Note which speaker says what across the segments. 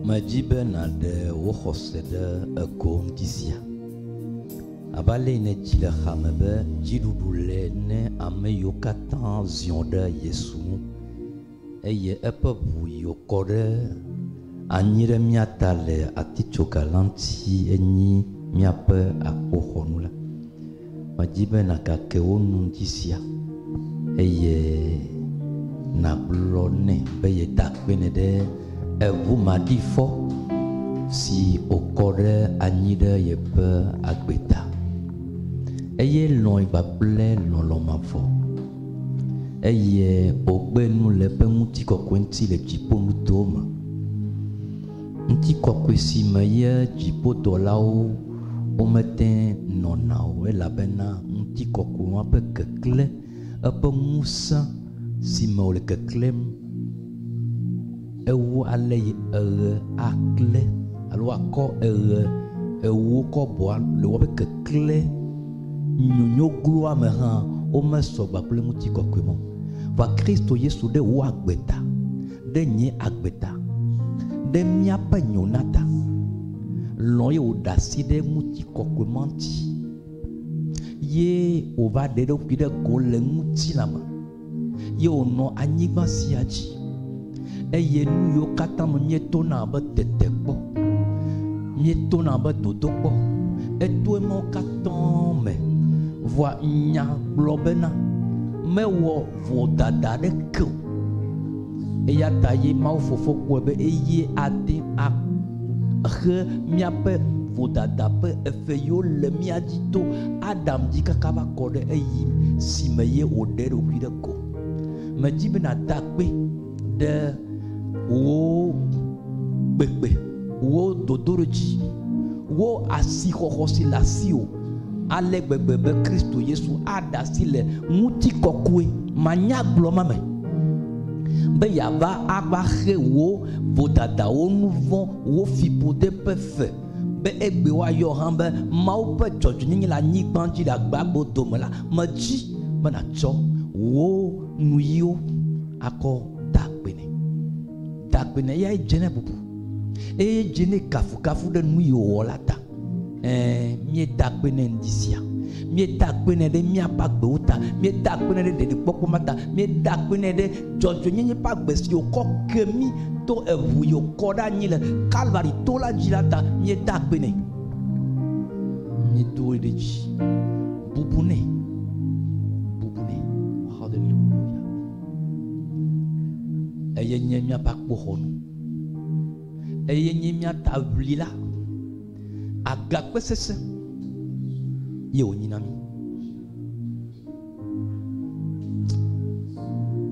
Speaker 1: Medi be nàɖe wò xɔse ɖe ego ŋdi sia. Abe ale yi nèdzi le xame be dziɖuɖu le ne ame yiwo katã ziɔ ɖe Yesu ŋu eye eƒe ʋu yi wòkɔ ɖe anyi ɖe mía ta le atitsoga la ŋuti enyi míaƒe akpoxɔnu la. Medi be nàgake wò nu ŋdi sia eye nàgblɔ nɛ be yeda akpe nɛ ɖe eŋu maɖifɔ si wòkɔ ɖe anyi ɖe yeƒe agbe ta. Eye lɔ̃e kpakple lɔlɔ̃ mavɔ eye wògbe nu le eƒe ŋutikɔkɔe ŋuti le dziƒonutowo me. Ŋutikɔkɔe si me ye dziƒodɔlawo womete nɔna o elabena ŋutikɔkɔe ma ƒe kekle, eƒe ŋusẽ si me wòle keklẽm ewu ale yi eɣe akle alo akɔ eɣe ewo kɔ bɔa le woƒe kekle nyonyo gloa me hã womesɔ gba kple ŋutikɔkɔe ma o. Vɔa Kristo Yesu ɖe wò agbe ta. Ɖe nye agbe ta, ɖe míaƒe nyona ta. Lɔ̃ ye wòɖe asi ɖe ŋutikɔkɔe ma ŋuti ye wòva ɖe eɖokui ɖe go le ŋutilã me ye wònɔ anyigba sia dzi eye nu yiwo katã me míetona abe tetekpɔ, míetona abe dodokpɔ, eto emawo katã me. Vɔa nya gblɔ bena mewɔ vodada aɖeke o. Eya ta ye Mawu Fofo kpɔe be eye ate axe míaƒe vodada ƒe efe yiwo le mía dzi to Adam dzi kaka va kɔ ɖe eyi si me ye wòɖe eɖokui ɖe go. Medi be nàda akpe ɖe wò kpekpe, wò dodoɖedzi, wò asixɔxɔ si le asiwò ale gbegbe be Kristo Yesu aɖe asi le ŋutikɔkɔe manyagblɔ ma me be yeava ava xe wò vodadawo, nu vɔ̃, wò fiƒode ƒe fe be egbe woayɔ hã be Mawu ƒe dzɔdzɔenyenye le anyigba dzi le agbagbo dome la, medzi be nàtsɔ wò nuyiwo akɔ da akpe nɛ. Da akpe nɛ eyae dze nɛ bubu eye dze nɛ kafukafu ɖe nu yi wòwɔ la ta. Ɛ̃, míeda akpe nɛ ŋdi sia. Míeda akpe nɛ ɖe míaƒe agbewo ta. Míeda akpe nɛ ɖe ɖeɖikpɔkpɔ ma ta. Míeda akpe nɛ ɖe dzɔdzɔenyenye ƒe agbe si wòkɔ ke mí to eʋu yi wòkɔ ɖe anyi le Kalvari to la dzi la ta. Míeda akpe nɛ. Míedoe ɖe dzi. Bubu nɛ. Bubu nɛ. Hallelujah. Eye nye míaƒe akpoxɔnu. Eye nye mía taʋlila. Agakpe sesẽ ye wònyi na mí.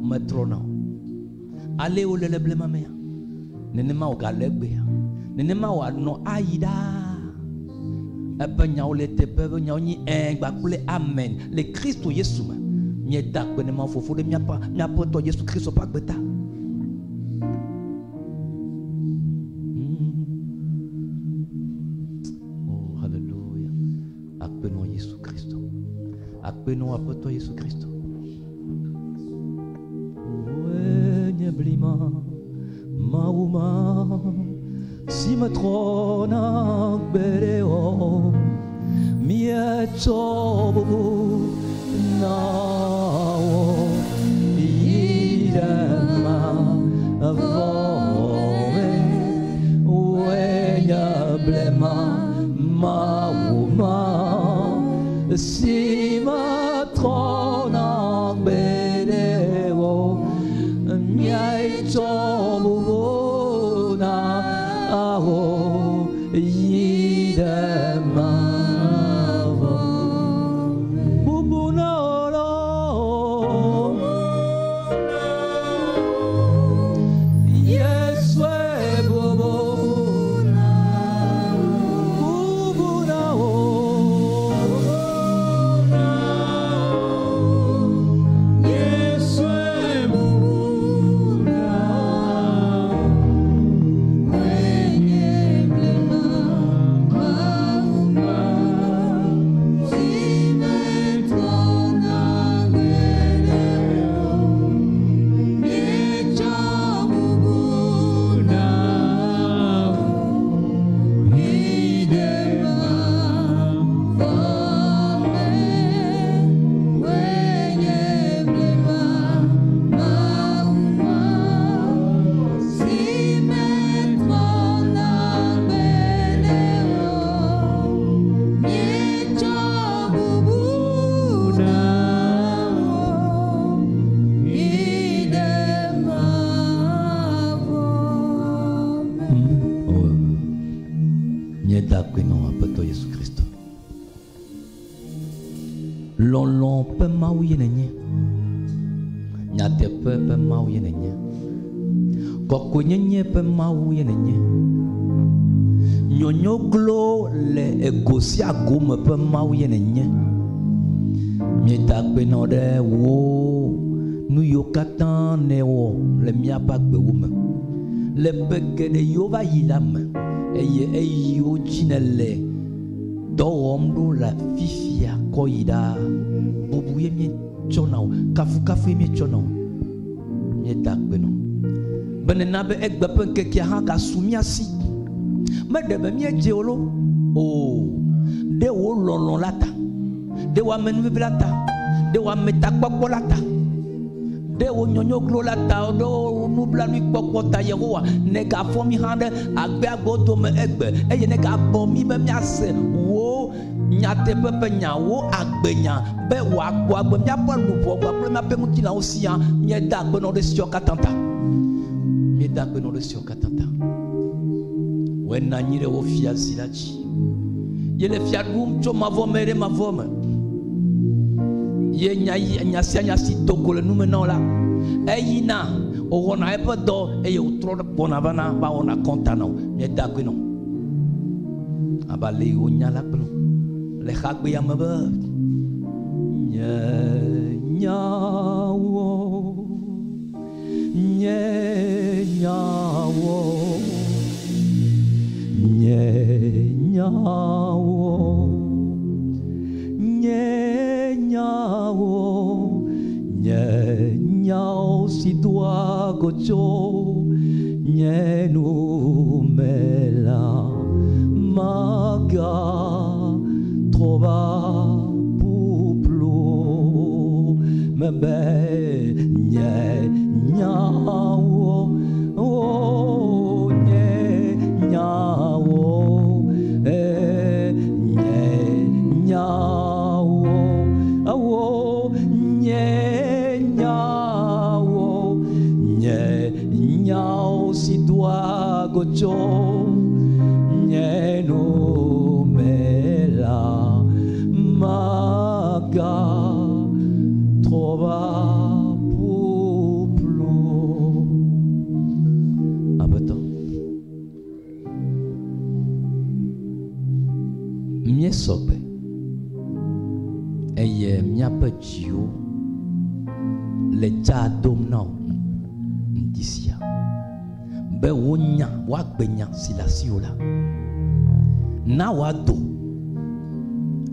Speaker 1: Metrɔna o. Ale wòle le blema mea, nenema wògale egbea, nenema wòanɔ ayi ɖaa. Eƒe nyawo le eteƒe, eƒe nyawo nyi ɛ̃ kpakple amen le Kristo Yesu me. Míeda akpe ne Mawu Fofo ɖe míaƒe míaƒe Yesu Kristo ƒe agbe ta. Oh, hallelujah. Akpe nɔ Yesu Kristo. Akpe nɔ Aƒetɔ Yesu Kristo. Wòe nye blema Mawu ma si metrɔna gbeɖe o. Míetsɔ bubu na wò yi ɖe mavɔ me. Wòe nye blema Mawu ma si metrɔna gbeɖe o. Míetsɔ bubu na wò yi ɖe mavɔ. Bubu na wò loo. Yesue bubu. Bubu na wò. Míeda akpe na wò Aƒetɔ Yesu Kristo. Lɔlɔ̃ ƒe Mawu ye nènye. Nyateƒe ƒe Mawu ye nènye. Kɔkɔenyenye ƒe Mawu ye nènye. Nyonyo glo le ego sia go me ƒe Mawu ye nènye. Míeda akpe na wò ɖe wò nu yiwo katã nèwɔ le míaƒe agbewo me le ƒe geɖe yiwo va yi la me eye eyiwo dzi nèle dɔ wɔm ɖo le fifia kɔ yi ɖaa. Bubu ye míetsɔ na wò, kafukafu ye míetsɔ na wò. Míeda akpe na wò be nèna be egbe ƒe ŋkekea hã gasu mía si. Meɖe be míedze o lo o, ɖe wò lɔlɔ̃ la ta, ɖe wò amenuveve la ta, ɖe wò ametakpɔkpɔ la ta, ɖe wò nyonyoglo la ta, ɖe wò nublanuikpɔkpɔ ta. Yehowa, nègafɔ mí hã ɖe agbeagbewo dome egbe eye nègabɔ mí be míase wò nyateƒe ƒe nya, wò agbenya, be wòagbɔ agbe míaƒe luʋɔ kpakple míaƒe ŋutilãwo siaa. Míeda akpe na wò ɖe esiawo katã ta. Míeda akpe na wò ɖe esiawo katã ta. Wòe nɔ anyi ɖe wò fiazi la dzi. Ye le fia ɖum tso mavɔ me ɖe mavɔ me. Ye nya yi nya sia nya si do go le nu me na wò la, eyina wòwɔna eƒe dɔ eye wòtrɔ gbɔna vana va wɔna kɔnta na wò. Míeda akpe na wò. Abe ale yi wonya la gblɔ le xagbea me be, Nye nyawo, nye nyawo, nye nyawo, nye nyawo, nye nyawo si doa go tso nye nu me la magatrɔ va ƒuƒlu me be nye nyawo, o nye nyawo, e nye nyawo, o nye nyawo, nye nyawo si doa go tso nye nu me la magatrɔ va ƒuƒlu. Aƒetɔ, míesɔ gbe eye míaƒe dziwo le dza dom na wò ŋdi sia be wò nya, wò agbenya si le asiwò la, na wòado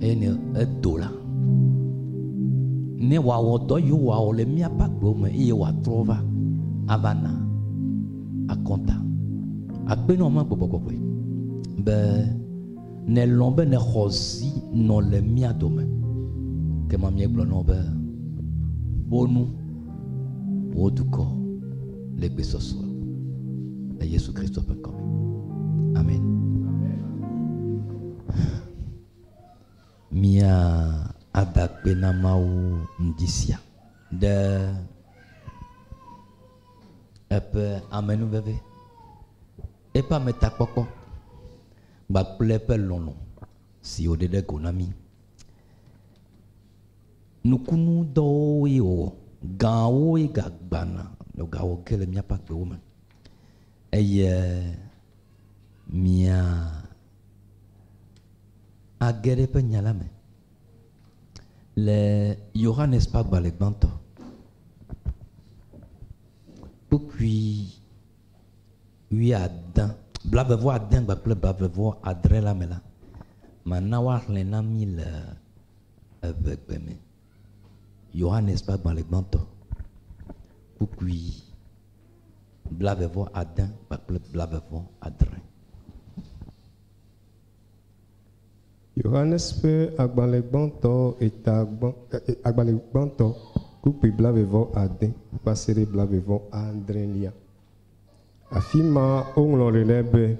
Speaker 1: eye ne edo la, ne wòawɔ dɔ yiwo wòawɔ le míaƒe agbewo me eye wòatrɔ va ava na akɔnta. Akpe na wò ma gbɔgbɔ kɔkɔe be nèlɔ̃ be nèxɔ zi nɔ le mía dome. Ke ma míegblɔ na wò be ƒo nu wò dukɔ le gbesɔsɔ le Yesu Kristo ƒe ŋkɔ me. Amen. Mía ada akpe na Mawu ŋdi sia ɖe eƒe amenuveve, eƒe ametakpɔkpɔ kpakple eƒe lɔlɔ̃ si wòɖe ɖe go na mí. Nukunudɔwo ye wòwɔ, gãwo ye gagbana gawɔ ge le míaƒe agbewo me eye mía age ɖe eƒe nya la me le Yohanes ƒe agbalẽ gbãtɔ kpukpui wuiade, blaeve vɔ ade kpakple blaeve vɔ adre la me la, mana woaxlẽ na mí le eʋegbe me. Yohanes ƒe agbalẽ gbãtɔ kpukpui 95 kpakple 93.
Speaker 2: Yohanes ƒe agbalẽ gbãtɔ eta gbã agbalẽ gbãtɔ kpukpui 95 va se ɖe 96lia. Afi ma woŋlɔ ɖe ɖe be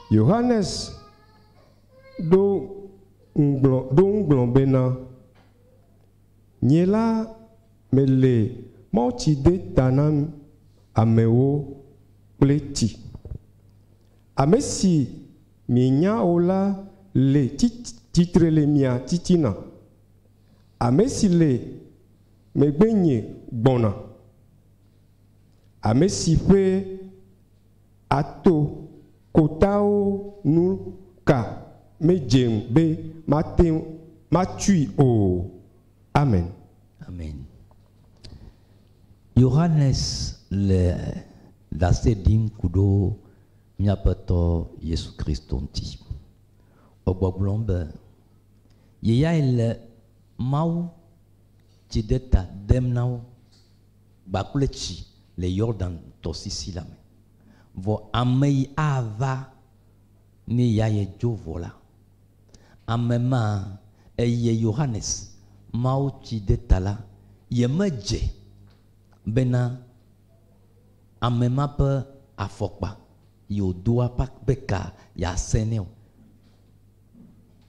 Speaker 2: Yohanes ɖo ŋgblɔ ɖo ŋgblɔ bena nye la mele mawutsi de ta na amewo kple tsi. Ame si mienya o la le tsitre le mia titina. Ame si le megbenye gbɔna. Ame si ƒe atokotawo nu ka medze be mate matui o. Amen.
Speaker 1: Amen. Yohanes le ɖase ɖim ku ɖo míaƒetɔ Yesu Kristo ŋuti. Egbɔgblɔm be yeyae le Mawu tsi ɖe ta dem na wo kpakple tsi le Yordan tɔsisi la me. Vɔ ame yi ava ne ya ye dzo vɔ la, ame ma eye Yohanes Mawu tsi ɖe ta la, yemedze bena ame ma ƒe afɔkpa yi wòdoa ƒe ka yeasẽ nɛ o.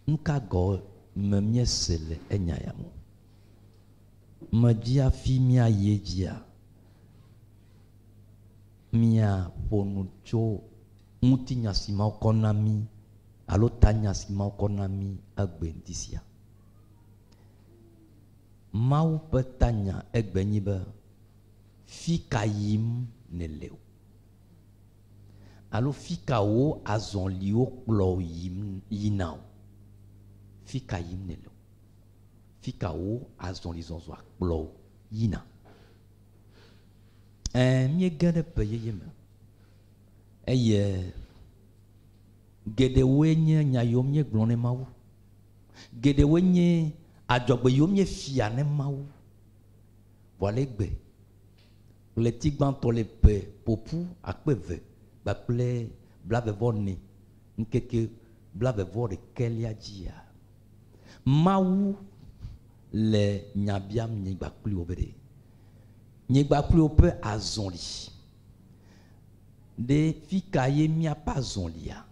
Speaker 1: Nu ka gɔme míese le enya ya me? Medzi hafi míayi edzia, míaƒo nu tso ŋutinya si Mawu kɔ na mí alo tanya si Mawu kɔ na mí egbe ŋdi sia. Mawu ƒe tanya egbe nyi be fi ka yim nèle o alo fi ka wò azɔliwo kplɔ yim yina o. Fi ka yim nèle o. Fi ka wò azɔlizɔzɔa kplɔ yina. Míege ɖe ƒe yeye me eye geɖewoe nye nya yiwo míegblɔ ne Mawu. Geɖewoe nye adzɔgbe yiwo míefia ne Mawu. Vɔ ale gbe ɣleti gbãtɔ le ƒe ƒoƒu akpe eve kpakple blaeve-vɔ-ene ŋkeke blaeve-vɔ-ɖekɛlia dzia, Mawu le nya biam nyigba kpli wo be ɖe nyigba kpli wo ƒe azɔli ɖe fi ka ye míaƒe azɔlia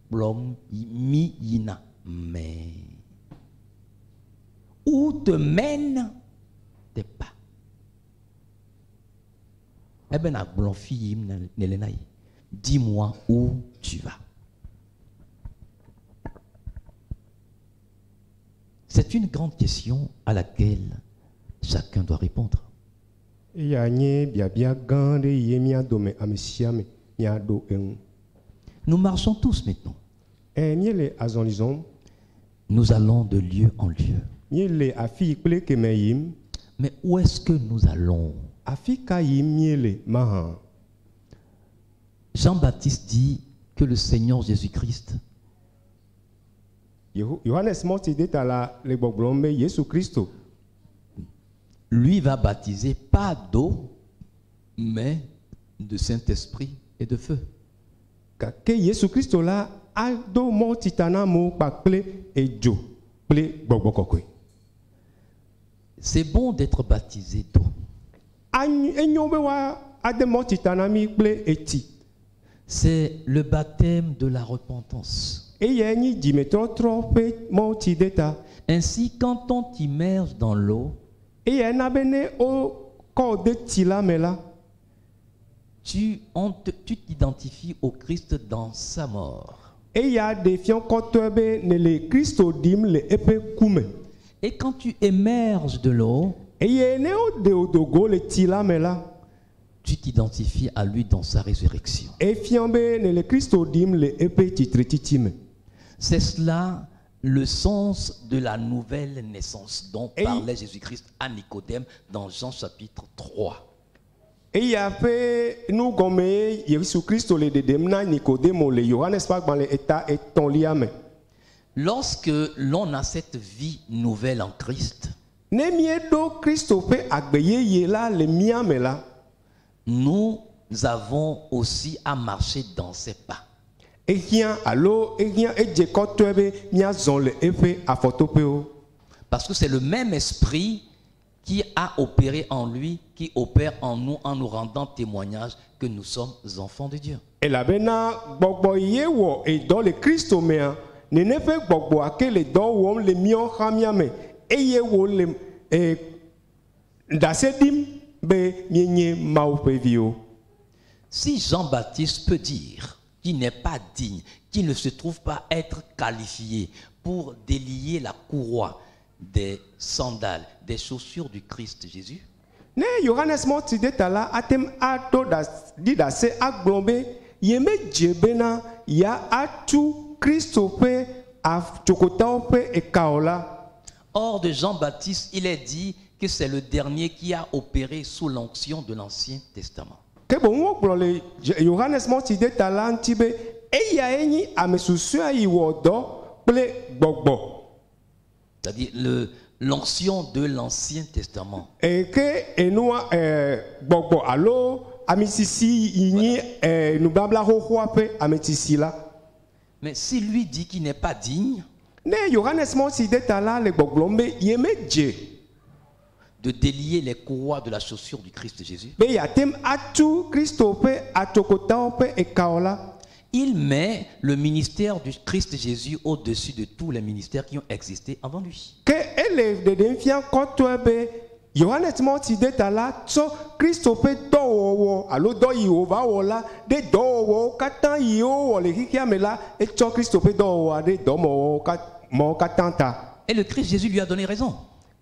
Speaker 1: kplɔm mí yina me. Où te mène tes pas? Ebe nàgblɔ fi yim nèle na yi. Dis-moi où tu vas. C'est une grande question à laquelle chacun doit répondre.
Speaker 2: Eya nye biabia gã ɖe ye mía dome ame sia ame míaɖo eŋu.
Speaker 1: Nous marchons tous maintenant.
Speaker 2: Míele azɔli zɔm.
Speaker 1: Nous allons de lieu en lieu.
Speaker 2: Míele afi kple keme yim.
Speaker 1: Mais où est-ce que nous allons?
Speaker 2: Afi ka yim míele mahã?
Speaker 1: Jean-Baptiste dit que le Seigneur Jésus-Christ
Speaker 2: Yohanes Mawutsideta la le gbɔgblɔm be Yesu Kristo
Speaker 1: lui va baptiser pas d'eau, mais de Saint-Esprit et de feu.
Speaker 2: Gake Yesu Kristo la ado mawutsi ta na amewo kpakple edzo kple gbɔgbɔ kɔkɔe.
Speaker 1: C'est bon d'être baptisé d'eau.
Speaker 2: Enyo be woa ade mawutsi ta na mí kple etsi.
Speaker 1: C'est le baptême de la repentance.
Speaker 2: Eyae nye dzimetɔtrɔ ƒe mawutsi de ta.
Speaker 1: Ainsi, quand on t'immerge dans l'eau,
Speaker 2: Eyae na be ne wokɔ de tsi la me la,
Speaker 1: tu t'identifies au Christ dans sa mort.
Speaker 2: Eya ɖe fia kɔtɔe be nèle Kristo ɖim le eƒe ku me.
Speaker 1: Et quand tu émerges de l'eau,
Speaker 2: Eye ne woɖe wò do go le tsi la me la,
Speaker 1: tu t'identifies à lui dans sa résurrection.
Speaker 2: Efia be nèle Kristo ɖim le eƒe tsitretsitsi me.
Speaker 1: C'est cela le sens de la nouvelle naissance dont parlait Jésus-Christ à Nicodème dans Jean chapitre 3.
Speaker 2: Eya ƒe nugɔme ye Yesu Kristo le ɖeɖem na Nikodemo le Yohanes ƒe agbalẽ eta etɔ̃lia me.
Speaker 1: Lorsque l'on a cette vie nouvelle en Christ,
Speaker 2: Ne míeɖo Kristo ƒe agbe yeye la le mía me la,
Speaker 1: nous avons aussi à marcher dans ses pas.
Speaker 2: Ehiã alo ehiã edze kɔtɔe be míazɔ le eƒe afɔtoƒewo.
Speaker 1: Parce que c'est le même esprit qui a opéré en lui, qui opère en nous en nous rendant témoignage que nous sommes enfants de Dieu.
Speaker 2: Elabena gbɔgbɔ ye wɔ edɔ le Kristo mea, nene ƒe gbɔgbɔa ke le dɔ wɔm le míawo hã mía me eye wòle ɖase ɖim be míenye Mawu ƒe viwo.
Speaker 1: Si Jean-Baptiste peut dire, qui n'est pas digne, qui ne se trouve pas être qualifié pour délier la courroie des sandales, des chaussures du Christ Jésus,
Speaker 2: Ne Yohanes Mawutsidetala ate ŋu aɖo ɖas ɖi ɖase agblɔ be yemedze bena ya atu Kristo ƒe atsokotawo ƒe eka o la,
Speaker 1: Or, de Jean-Baptiste, il est dit que c'est le dernier qui a opéré sous l'onction de l'Ancien Testament.
Speaker 2: Ke boŋ wogblɔ le Yohanes Mawutsidetala ŋuti be eyae nyi ame susɔea yi wɔ dɔ kple gbɔgbɔ.
Speaker 1: C'est-à-dire l'onction de l'Ancien Testament.
Speaker 2: E ke enua gbɔgbɔ alo amisisi yi nyi nubabla xoxoa ƒe ametisi la.
Speaker 1: Mais si lui dit qu'il n'est pas digne
Speaker 2: Ne Yohanes Mawutsidetala le gbɔgblɔm be yemedze
Speaker 1: de délier les courroies de la chaussure du Christ Jésus,
Speaker 2: be yeate ŋu atu Kristo ƒe atsokotawo ƒe ekawo la,
Speaker 1: il met le ministère du Christ Jésus au-dessus de tous les ministères qui ont existé avant lui.
Speaker 2: Ke ele ɖeɖem fia kɔtɔe be Yohanes Mawutsidetala tsɔ Kristo ƒe dɔwɔwɔ alo dɔ yi wòva wɔ la ɖe dɔwɔwɔwo katã yi wowɔ le xexea me la, etsɔ Kristo ƒe dɔwɔwɔa ɖe dɔmɔwɔwo mɔwo katã ta.
Speaker 1: Et le Christ Jésus lui a donné raison.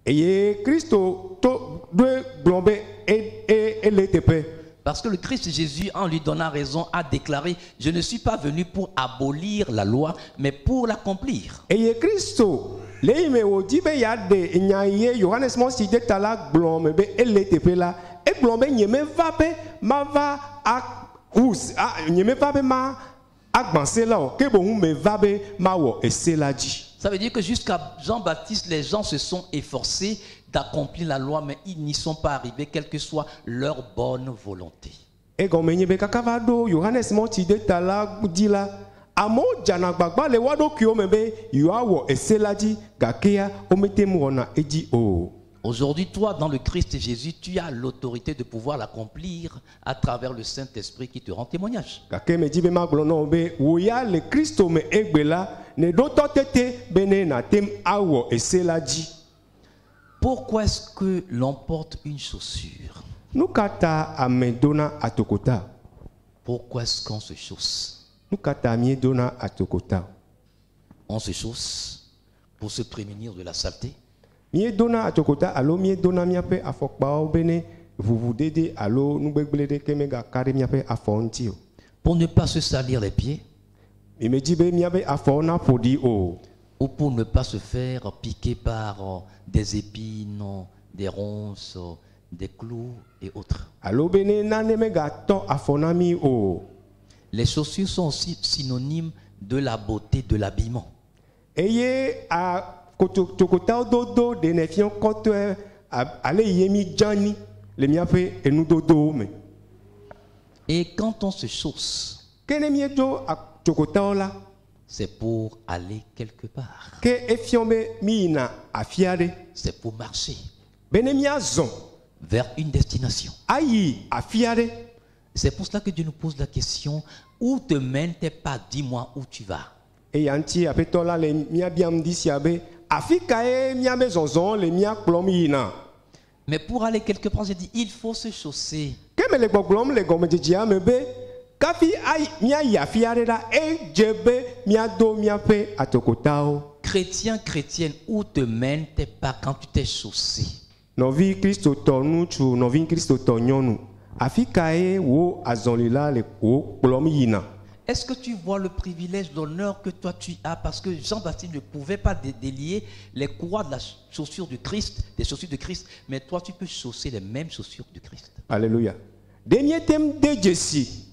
Speaker 2: Eye Kristo to ɖoe gblɔ be ele teƒe.
Speaker 1: Parce que le Christ Jésus, en lui donnant raison, a déclaré: Je ne suis pas venu pour abolir la loi, mais pour l'accomplir.
Speaker 2: Eye Kristo le yi me wòdi be yeaɖe nya ye Yohanes Mawutsidetala gblɔ me be ele teƒe la, egblɔ be nyemeva be mava a wu a nyemeva be ma agbã se la o, ke boŋ meva be mawɔ ese la dzi.
Speaker 1: Ça veut dire que jusqu'à Jean-Baptiste, les gens se sont efforcés d'accomplir la loi, mais ils n'y sont pas arrivés, quelle que soit leur bonne volonté.
Speaker 2: Egɔme nye be kaka va ɖo Yohanes Mawutsidetala dzi la, amewo dzana agbagba le woa ɖokuiwo me be yewoawɔ ese la dzi gakea womete ŋu wɔna edzi o.
Speaker 1: Aujourd'hui, toi, dans le Christ Jésus, tu as l'autorité de pouvoir l'accomplir à travers le Saint-Esprit qui te rend témoignage.
Speaker 2: Gake medzi be magblɔ na wò be wò ya le Kristo me egbe la, ne ɖo tɔ tete be ne nàte ŋu awɔ ese la dzi.
Speaker 1: Pourquoi est-ce que l'on porte une chaussure?
Speaker 2: Nu ka ta ame dona atokota?
Speaker 1: Pourquoi est-ce qu'on se chausse?
Speaker 2: Nu ka ta míedona atokota?
Speaker 1: On se chausse pour se prémunir de la saleté.
Speaker 2: Míedona atokota alo míedona míaƒe afɔkpawo be ne ʋuʋudede alo nugbegblẽ ɖeke megaka ɖe míaƒe afɔ ŋuti o.
Speaker 1: Pour ne pas se salir les pieds.
Speaker 2: Mímedzi be míaƒe afɔwo naƒo ɖi o.
Speaker 1: Ou pour ne pas se faire piquer par des épines, des ronces, des clous et autres.
Speaker 2: Alo be ne nane megatɔ afɔ na mí o.
Speaker 1: Les chaussures sont aussi synonymes de la beauté de l'habillement.
Speaker 2: Eye a kotokotawo dodo ɖenɛ fia kɔtɔe ale yi ye mi dzani le míaƒe enudodowo me.
Speaker 1: Et quand on se chausse,
Speaker 2: Ke ne míedo atsokotawo la,
Speaker 1: c'est pour aller quelque part.
Speaker 2: Ke efia be mi yina afi aɖe.
Speaker 1: C'est pour marcher
Speaker 2: Be ne míazɔ
Speaker 1: vers une destination.
Speaker 2: Ayi afi aɖe.
Speaker 1: C'est pour cela que Dieu nous pose la question: où te mènent tes pas? Dis-moi où tu vas.
Speaker 2: Eya ŋuti aƒetɔ la le míabiam di sia be afi kae míabe zɔzɔ le mía kplɔm yina.
Speaker 1: Mais pour aller quelque part, j'ai dit, il faut se chausser.
Speaker 2: Ke mele gbɔgblɔm le gɔmedzedzea me be kafi ayi míayi afi aɖe la edze be míado míaƒe atokotawo.
Speaker 1: Chrétien, chrétienne, où te mènent tes pas quand tu t'es chaussé?
Speaker 2: Nɔvi kristotɔ ŋutsu, nɔvi kristotɔ nyɔnu, afi kae wò azɔli la le wò kplɔm yina?
Speaker 1: Est-ce que tu vois le privilège, l'honneur que toi tu as? Parce que Jean-Baptiste ne pouvait pas délier les courroies de la chaussure du Christ, des chaussures de Christ, mais toi tu peux chausser les mêmes chaussures du Christ.
Speaker 2: Alléluia. Ɖe míete ŋu de dzesi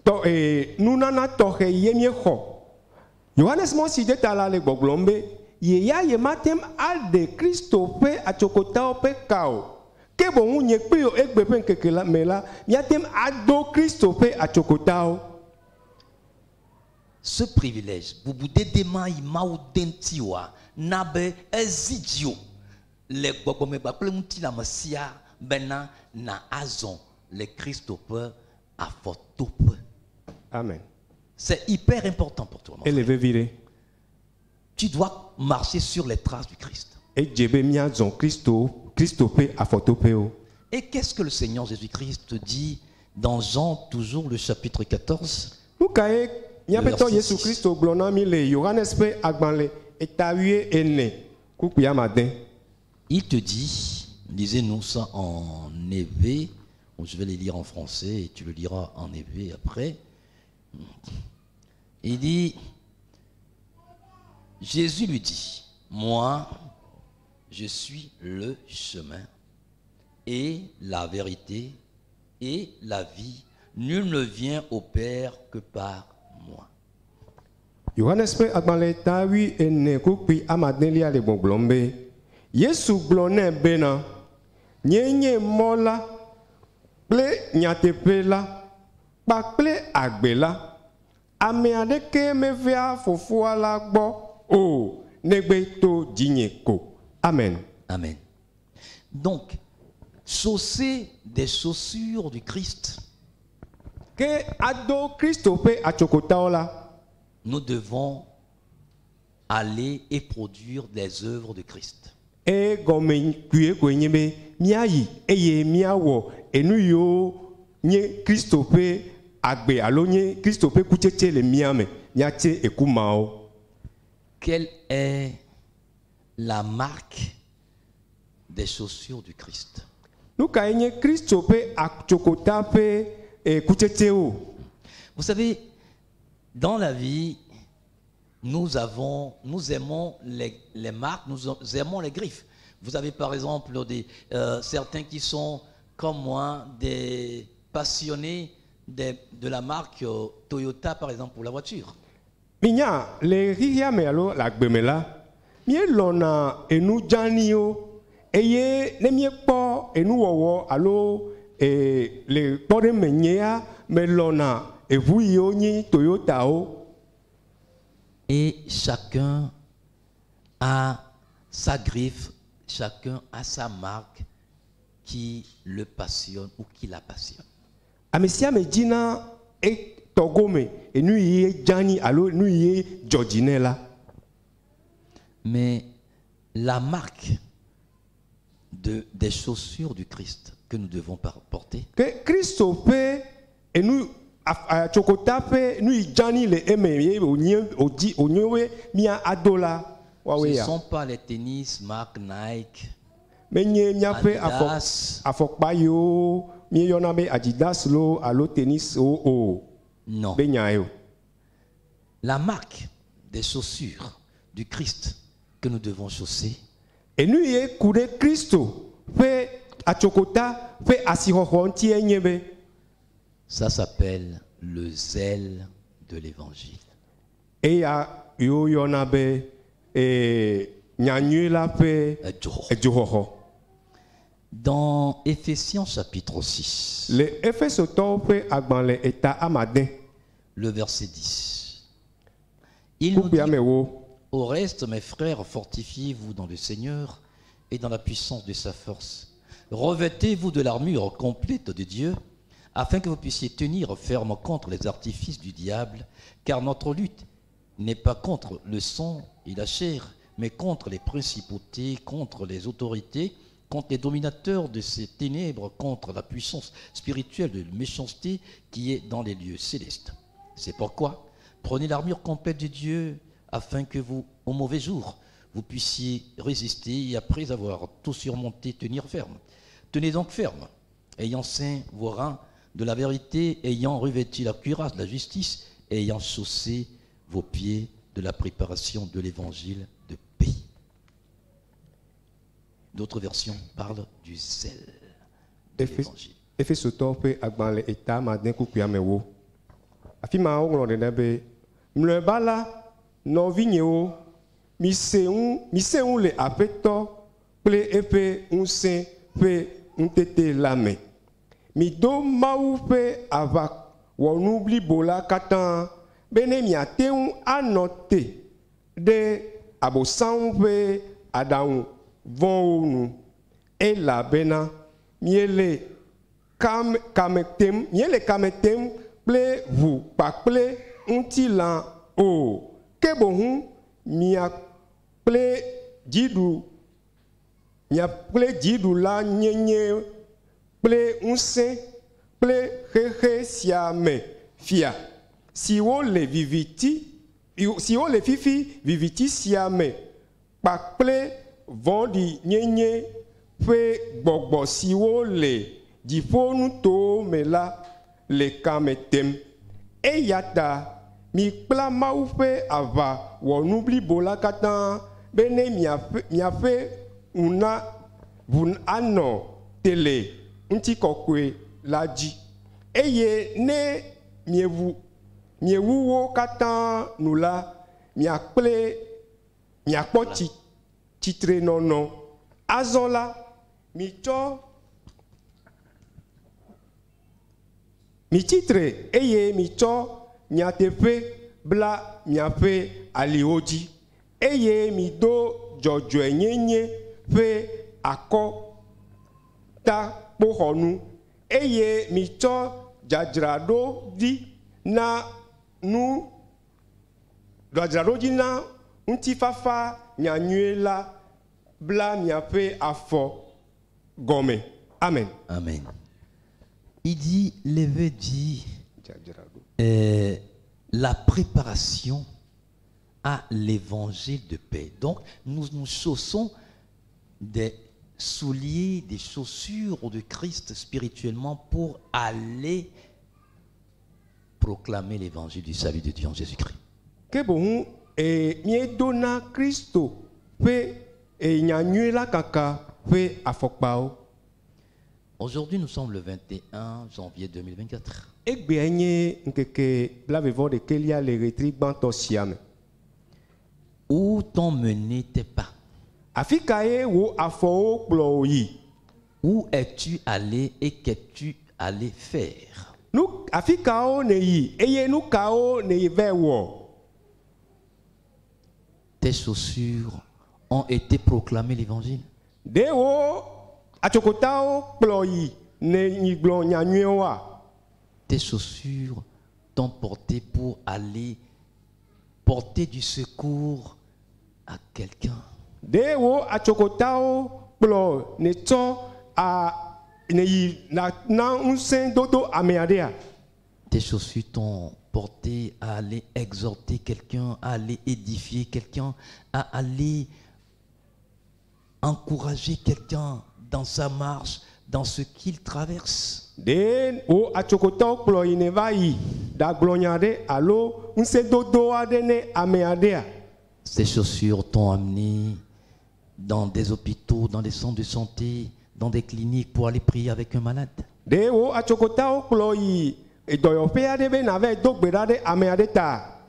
Speaker 2: tɔ ee nunana tɔxɛ ye míexɔ. Yohanes Mawutsidetala le gbɔgblɔm be ye ya yemate ŋu aɖe Kristo ƒe atsokotawo ƒe ka o. Ke boŋ nye kpli wò egbe ƒe ŋkeke la me la, míate ŋu ado Kristo ƒe atsokotawo.
Speaker 1: Ce privilège, bubudede ma yi Mawu de ŋuti oa, na be ezi dziwò le gbɔgbɔmegba kple ŋutilãme sia bena na azɔ le Kristo ƒe afɔtoƒe.
Speaker 2: Amen.
Speaker 1: C'est hyper important pour toi, mon
Speaker 2: Ele
Speaker 1: frère.
Speaker 2: vevi ɖe.
Speaker 1: Tu dois marcher sur les traces du Christ.
Speaker 2: Edze be míazɔ Kristo ƒe afɔtoƒewo.
Speaker 1: Et qu'est-ce que le Seigneur Jésus-Christ dit dans Jean, toujours le chapitre 14?
Speaker 2: Nu kae míaƒetɔ
Speaker 1: Verset
Speaker 2: Yesu
Speaker 1: six.
Speaker 2: Kristo gblɔ na mí le Yohanes ƒe agbalẽ eta 8 kpukpui ade?
Speaker 1: Il te dit, lisez-nous ça en éwé, Bon, je vais les lire en français et tu le liras en éwé après. Il dit, Jésus lui dit, moi, je suis le chemin et la vérité et la vie. Nul ne vient au Père que par moi.
Speaker 2: Yohanes ƒe agbalẽ ta 8 kpukpui adelia le gbɔgblɔm be Yesu gblɔ nɛ bena nye nye mɔ la kple nyateƒe la kpakple agbe la. Ame aɖeke mevea fofoa la gbɔ o negbe to dzinye ko. Amen.
Speaker 1: Amen. Donc, chausser des chaussures du Christ,
Speaker 2: Ke ado Kristo ƒe atsokotawo la,
Speaker 1: nous devons aller et produire des œuvres de Christ.
Speaker 2: Egɔme kpuie koe nye be míayi eye míawɔ enu yiwo nye Kristo ƒe agbe alo nye Kristo ƒe kutsetse le mía me míatse eku mawo.
Speaker 1: Quelle est la marque des chaussures du Christ?
Speaker 2: Nu kae nye Kristo ƒe atsokota ƒe kutsetsewo?
Speaker 1: Vous savez, dans la vie, nous aimons les marques, nous aimons les griffes. Vous avez par exemple certains qui sont comme moi, des passionnés de la marque Toyota, par exemple, pour la voiture.
Speaker 2: Minya le xexea me alo le agbe me la, míelɔ̃na enu dzaniwo eye ne míekpɔ enuwɔwɔ alo le kpɔɖeme nyea melɔ̃na eʋu yiwo nye Toyotawo.
Speaker 1: Et chacun a sa griffe, chacun a sa marque qui le passionne ou qui la passionne.
Speaker 2: Ame sia ame dzina etɔ gome enu yi dzani alo nu yi dzɔ dzi nɛ la.
Speaker 1: Mais la marque des chaussures du Christ que nous devons porter,
Speaker 2: Ke Kristo ƒe enu atsokota ƒe nu yi dzani le eme ye wònye wòdzi wònye be mía ado la woawoe
Speaker 1: ce ne
Speaker 2: ya.
Speaker 1: sont pas les tennis marque Nike,
Speaker 2: Menye míaƒe
Speaker 1: Adidas.
Speaker 2: afɔkpa yiwo míeyɔna be Adidas loo alo tennis wo o.
Speaker 1: Non.
Speaker 2: Be nya ye o.
Speaker 1: La marque des chaussures du Christ que nous devons chausser,
Speaker 2: Enu ye ku ɖe Kristo ƒe atsokota ƒe asixɔxɔ ŋutie nye be
Speaker 1: ça s'appelle le zèle de l'évangile.
Speaker 2: Eya yiwo yɔna be nyanyui la ƒe
Speaker 1: Edzoxɔxɔ.
Speaker 2: edzoxɔxɔ.
Speaker 1: Dans Éphésiens chapitre 6,
Speaker 2: Le Efesotɔwo ƒe agbalẽ eta amade,
Speaker 1: le verset 10, il nous
Speaker 2: kpukpui
Speaker 1: dit,
Speaker 2: amewo.
Speaker 1: Au reste, mes frères, fortifiez-vous dans le Seigneur et dans la puissance de sa force. Revêtez-vous de l'armure complète de Dieu, afin que vous puissiez tenir ferme contre les artifices du diable, car notre lutte n'est pas contre le sang et la chair, mais contre les principautés, contre les autorités, contre les dominateurs de ces ténèbres, contre la puissance spirituelle de méchanceté qui est dans les lieux célestes. C'est pourquoi prenez l'armure complète de Dieu, afin que vous, au mauvais jour, vous puissiez résister et après avoir tout surmonté, tenir ferme. Tenez donc ferme, ayant ceint vos reins de la vérité, ayant revêtu la cuirasse de la justice, et ayant chaussé vos pieds de la préparation de l'évangile de paix. D'autres versions parlent du zèle de l'évangile.
Speaker 2: Efesotɔwo ƒe agbalẽ eta amade kpukpui amewo. Afi ma woŋlɔ ɖe ɖe be mlɔeba la nɔvinyewo mise ŋu mise ŋu le aƒetɔ kple eƒe ŋusẽ ƒe ŋutete la me. Mido Mawu ƒe aʋawɔnu blibo la katã bene miate ŋu anɔ te ɖe abosaŋu ƒe aɖaŋu vɔ̃wo nu elabena míele kame tem míele kame tem kple ʋu kpakple ŋutilã o ke boŋ mia kple dziɖu mia kple dziɖula nyenye kple ŋusẽ kple xexe sia me fia siwo le viviti siwo le fifi viviti sia me kpakple vɔ̃ɖinyenye ƒe gbɔgbɔ siwo le dziƒonutowo me la le kame tem. Eya ta mikpla Mawu ƒe aʋawɔnu blibo la katã bene miaƒe miaƒe ŋu ʋu anɔ te le ŋutikɔkɔe la dzi. Eye ne miewu miewu wo katã nu la, miakple miakpɔ tsi tsitrenɔnɔ. Azɔ la, mitsɔ mitsitre eye mitsɔ nyateƒe bla miaƒe aliwo dzi eye mido dzɔdzɔenyenye ƒe akɔtakpoxɔnu eye mitsɔ dzadzraɖo ɖi na nu dzadzraɖo dzi na ŋutifafa nyanyui la bla miaƒe afɔ gɔme. Amen.
Speaker 1: Amen. Il dit, l'évêque dit,
Speaker 2: Dzadzraɖo.
Speaker 1: la préparation à l'évangile de paix. Donc, nous nous chaussons des souliers, des chaussures de Christ spirituellement pour aller proclamer l'évangile du salut de Dieu en Jésus-Christ.
Speaker 2: Ke boŋ míedona Kristo ƒe nyanyui la kaka ƒe afɔkpawo.
Speaker 1: Aujourd'hui, nous sommes le 21 janvier 2024.
Speaker 2: Egbea nye ŋkeke blaeve-vɔ-ɖekɛlia le ɣleti gbãtɔ sia me.
Speaker 1: Où t'ont mené tes pas?
Speaker 2: Afi kae wò afɔwo kplɔ wò yi?
Speaker 1: Où es-tu allé et qu'es-tu allé faire?
Speaker 2: Nu afi kawo nèyi eye nu kawo nèyi va wɔ?
Speaker 1: Tes chaussures ont été proclamées l'évangile.
Speaker 2: Ɖe wò atsokotawo kplɔ yi ne yi gblɔ nyanyuiwoa?
Speaker 1: Tes chaussures t'ont porté pour aller porter du secours à quelqu'un.
Speaker 2: Ɖe wò atsokotawo kplɔ netsɔ a nèyi na na ŋusẽ dodo ame aɖea?
Speaker 1: Tes chaussures t'ont porté à aller exhorter quelqu'un, à aller édifier quelqu'un, à aller encourager quelqu'un dans sa marche, dans ce qu'il traverse.
Speaker 2: Ɖe wò atsokotawo kplɔ yi ne va yi ɖagblɔ nya ɖe alo ŋusẽ dodo aɖe ne ame aɖea?
Speaker 1: Ces chaussures t'ont amené dans des hôpitaux, dans des centres de santé, dans des cliniques pour aller prier avec un malade.
Speaker 2: Ɖe wò atsokotawo kplɔ yi dɔyɔƒe aɖe be nava do gbe ɖa ɖe ame aɖe ta?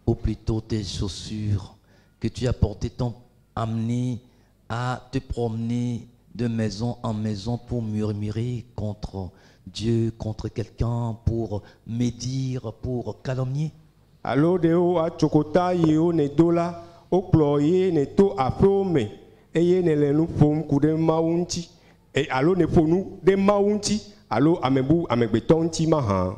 Speaker 1: Ou plutôt tes chaussures que tu as portées t'ont amené à te promener de maison en maison pour murmurer contre Dieu, contre quelqu'un, pour médire, pour calomnier.
Speaker 2: Alo ɖe wò atsokota yiwo nèdo la wokplɔ ye nèto aƒewo me eye nèle nu ƒom ku ɖe Mawu ŋuti e, alo nèƒo nu ɖe Mawu ŋuti alo ame bu amegbetɔ ŋuti mahã.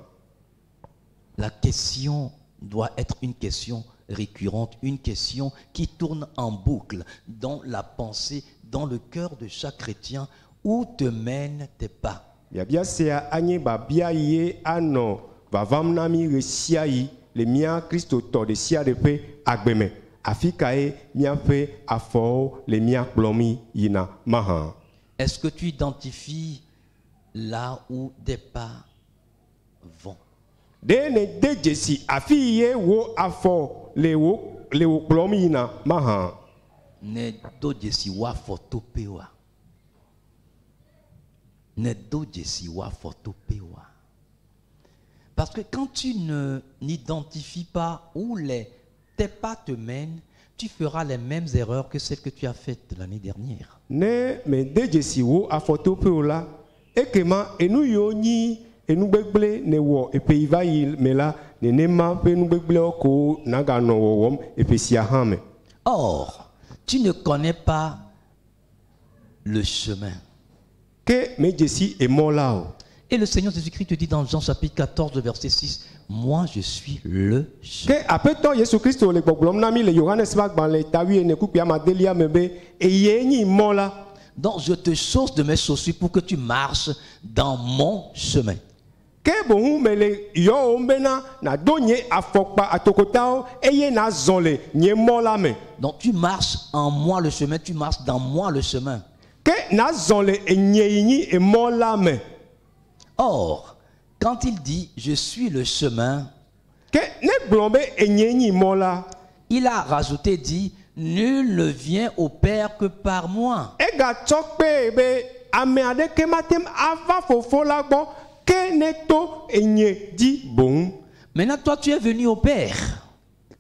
Speaker 1: La question doit être une question récurrente, une question qui tourne en boucle dans la pensée, dans le cœur de chaque chrétien. Où te mènent tes pas?
Speaker 2: Biabia sia anye biabia ye anɔ vavam na mí ɣe sia ɣi le mía kristotɔ ɖe sia ɖe ƒe agbe me. Afi kae míaƒe afɔwo le mía kplɔm yina mahã?
Speaker 1: Est-ce que tu identifies là où tes pas vont?
Speaker 2: Ɖe nède dzesi afi ye wò afɔ le wò le wò kplɔm yina mahã?
Speaker 1: Ne do dzesi wò afɔtoƒewoa? Ne do dzesi wò afɔtoƒewoa? Parce que quand tu ne n'identifies pas où tes pas te mènent, tu feras les mêmes erreurs que celles que tu as faites l'année dernière.
Speaker 2: Ne mède dzesi wò afɔtoƒe o la, ekema enu yiwo nyi enu gbegblẽ nèwɔ eƒe yi va yi me la, nenema ƒe nu gbegblẽwo ko naganɔ wɔwɔm eƒe sia hã me.
Speaker 1: Or, tu ne connais pas le chemin.
Speaker 2: Ke medze si emɔ la o.
Speaker 1: Et le Seigneur Jésus-Christ te dit dans Jean chapitre 14, verset 6, Moi je suis le chemin.
Speaker 2: Ke Aƒetɔ Yesu Kristo le gbɔgblɔm na mí le Yohanes ƒe agbalẽ ta wuiene kpukpui amadelia me be eye nyi mɔ la.
Speaker 1: Donc je te chausse de mes chaussures pour que tu marches dans mon chemin.
Speaker 2: Ke boŋu mele yɔwòm bena nàdo nye afɔkpa atokotawo eye nàzɔ le nye mɔ la me.
Speaker 1: Donc tu marches en moi le chemin, tu marches dans moi le chemin.
Speaker 2: Ke nàzɔ le enye yi nyi emɔ la me.
Speaker 1: Or, quand il dit je suis le chemin,
Speaker 2: Ke ne gblɔ be enye nyi mɔ la,
Speaker 1: il a rajouté dit nul ne vient au Père que par moi.
Speaker 2: Egatsɔ kpee be ame aɖeke mate ŋu ava fofo la gbɔ ke ne to enye dzi boŋ.
Speaker 1: Maintenant, toi, tu es venu au Père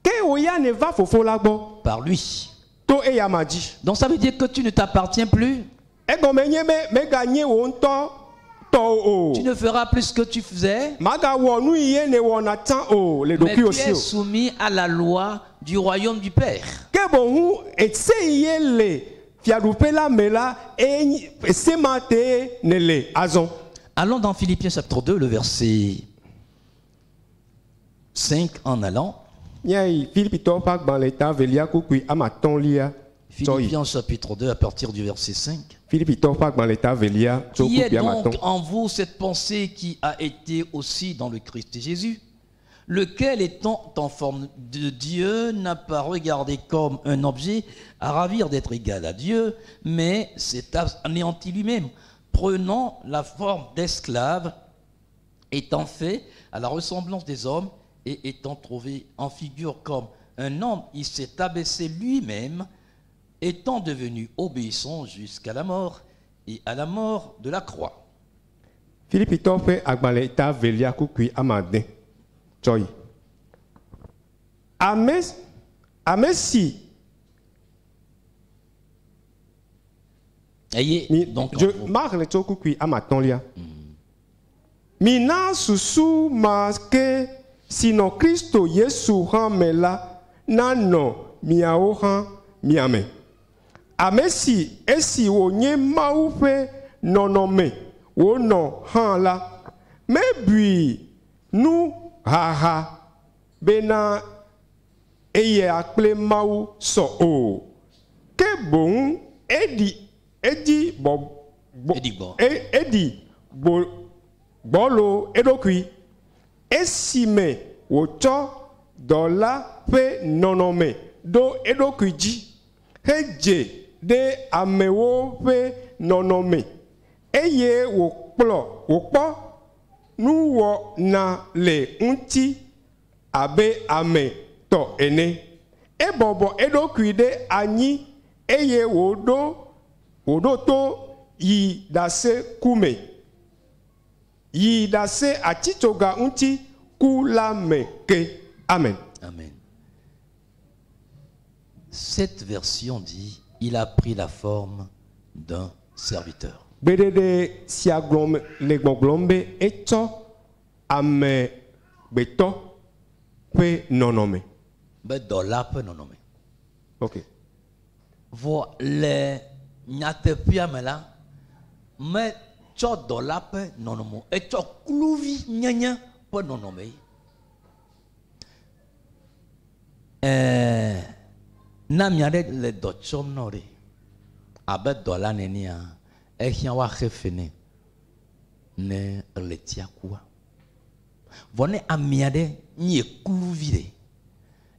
Speaker 2: Ke wò ya nèva fofo la gbɔ
Speaker 1: par lui.
Speaker 2: To eyama dzi.
Speaker 1: Donc ça veut dire que tu ne t'appartiens plus.
Speaker 2: Egɔme nye be meganye wò ŋutɔ tɔwò o.
Speaker 1: Tu ne feras plus ce que tu faisais.
Speaker 2: Magawɔ nu yi ye nèwɔna tsã o le
Speaker 1: Mais tu
Speaker 2: ɖokuiwò si
Speaker 1: es
Speaker 2: o.
Speaker 1: soumis à la loi du royaume du Père.
Speaker 2: Ke boŋu ese yi ye le fiaɖuƒe la me la eye nyi- ese ma tee nèle azɔ.
Speaker 1: Allons dans Philippiens chapitre 2, le verset 5 en allant.
Speaker 2: Míayi Filipitɔwo ƒe agbalẽ ta evelia kpukpui ame atɔ̃lia tsɔ yi.
Speaker 1: Philippiens chapitre 2 à partir du verset 5.
Speaker 2: Filipitɔwo ƒe agbalẽ ta evelia tso
Speaker 1: Qui est
Speaker 2: kpukpui ame
Speaker 1: donc
Speaker 2: atɔ̃.
Speaker 1: en vous cette pensée qui a été aussi dans le Christ Jésus, lequel étant en forme de Dieu n'a pas regardé comme un objet à ravir d'être égal à Dieu, mais s'est anéanti lui-même, prenant la forme d'esclave, étant fait à la ressemblance des hommes et étant trouvé en figure comme un homme, il s'est abaissé lui-même, étant devenu obéissant jusqu'à la mort et à la mort de la croix.
Speaker 2: Filipitɔwo ƒe agbalẽ ta evelia kpukpui ame ade tsɔ yi. Ame ame si
Speaker 1: Ayez
Speaker 2: mi
Speaker 1: donc en
Speaker 2: je
Speaker 1: vous-
Speaker 2: maxlẽ tso kpukpui ame atɔ̃lia. Mina susu ma ke si nɔ Kristo Yesu hã me la nanɔ miawo hã mia me. Ame si esi wònye Mawu ƒe nɔnɔme wònɔ hã la, mebui nu haha bena eya kple Mawu sɔ o. Ke boŋ eɖi edi bɔ gbɔ
Speaker 1: Eɖi gbɔ.
Speaker 2: e- eɖi gbo gbɔlo eɖokui esime wòtsɔ dɔla ƒe nɔnɔme ɖo eɖokui dzi hedze ɖe amewo ƒe nɔnɔme eye wòkplɔ wòkpɔ nuwɔna le ŋuti abe ame tɔ ene. Ebɔbɔ eɖokui ɖe anyi eye wòɖo wòɖo to yi ɖase ku me yi ɖase atitsoga ŋuti ku la me ke. Amen.
Speaker 1: Amen. Cette version dit, il a pris la forme d'un serviteur.
Speaker 2: Gbeɖeɖe sia gblɔm le gbɔgblɔm be etsɔ amegbetɔ ƒe nɔnɔme.
Speaker 1: Be dɔla ƒe nɔnɔme.
Speaker 2: Ok.
Speaker 1: Vɔ le nyateƒea me la, metsɔ dɔla ƒe nɔnɔme o, etsɔ kluvi nyenye ƒe nɔnɔme ye. Ɛɛ, ne ame aɖe le dɔ tsɔm na wò ɖe, abe dɔla nenea, ehiã woaxe fe nɛ ne ɣletia kua. Vɔ ne ame aɖe nye kluvi ɖe,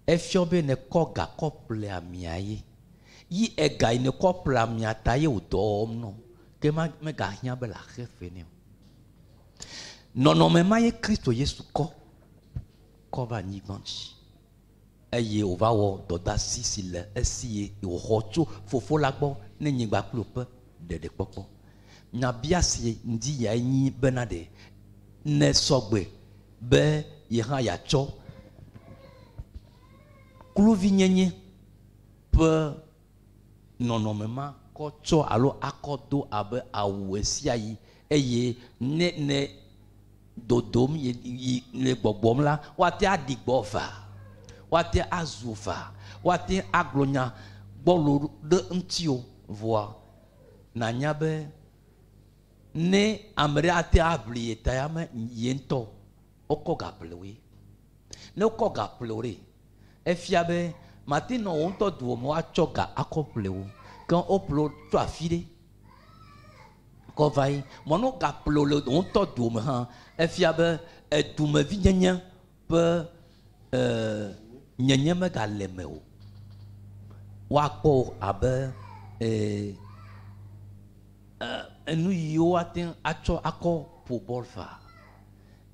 Speaker 1: efiɔ be nekɔ ga kɔ ƒle amea ye. Yi ega yi nekɔ ƒle amea ta ye wò dɔ wɔm nɔ. Ke ma megahiã be le axe fe nɛ o. Nɔnɔme ma ye Kristo Yesu kɔ kɔ va anyigba dzi. Eye wòva wɔ dɔdeasi si le esi ye wòxɔ tso fofo la gbɔ ne nyigba kple ƒe ɖeɖekpɔkpɔ. Nyabiase ŋdi ya nyi bena ɖe ne sɔgbe be ye hã yeatsɔ kluvinyenye ƒe nɔnɔme ma kɔ tsɔ alo akɔ do abe awu ɣe sia ɣi eye ne ne dodom yi yi le gbɔgbɔm la woate aɖi gbɔ va woate azu va woate agblɔ nya gbɔlo ɖe ŋuti o vɔa nanya be ne ame ɖe ate aʋli ye ta ya me ye ŋutɔ wokɔ ga ƒle woe ne wokɔ ga ƒle wo ɖe efia be mate nɔ wo ŋutɔ dowòme woatsɔ ga akɔ ƒle wo ke woƒle wo tso afi ɖe. Kɔ va yi mɔ ne wogaƒle le wò ŋutɔ dome hã efia be edumevinyenye ƒe nyenye megale me o. Woakpɔ wò abe enu yiwo woate ŋu atsɔ akɔ ƒo bɔl faa.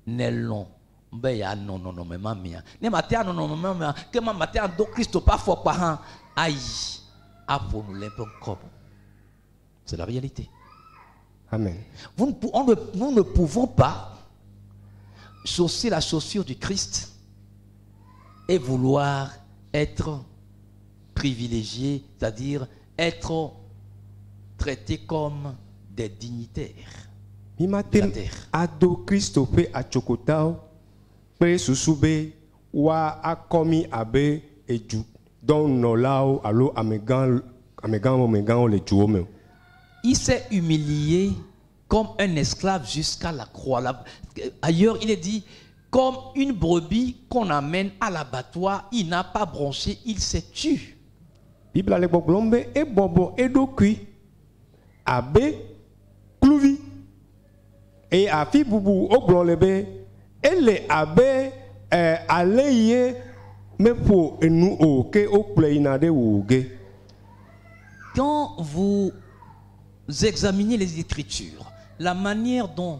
Speaker 1: Nelɔ̃ be yeanɔ nɔnɔme ma mea. Ne mate anɔ nɔnɔme ma mea, ke ma mate ado Kristo ƒe afɔkpa hã ayi aƒo nu le eƒe ŋkɔ me. C'est la réalité.
Speaker 2: Amen.
Speaker 1: Vous ne, pou- on ne- nous ne pouvons pas chausser la chaussure du Christ et vouloir être privilégié, c'est-à-dire être traité comme des dignitaires
Speaker 2: Mi mate
Speaker 1: de la terre.
Speaker 2: Ado Kristo ƒe atsokotawo kple susu be woa akɔ mi abe edu dɔnɔlawo alo amegã amegãwo amegãwo le duwo me o.
Speaker 1: Il s'est humilié comme un esclave jusqu'à la croix. Ailleurs, il est dit, comme une brebis qu'on amène à l'abattoir, il n'a pas bronché, il s'est tu.
Speaker 2: Biblia le gbɔgblɔm be ebɔbɔ eɖokui abe kluvi eye afi bubu wogblɔ le be ele abe ale ye meƒo enu o ke wokplɔe yina ɖe wuwu ge.
Speaker 1: Quand vous examinez les Écritures, la manière dont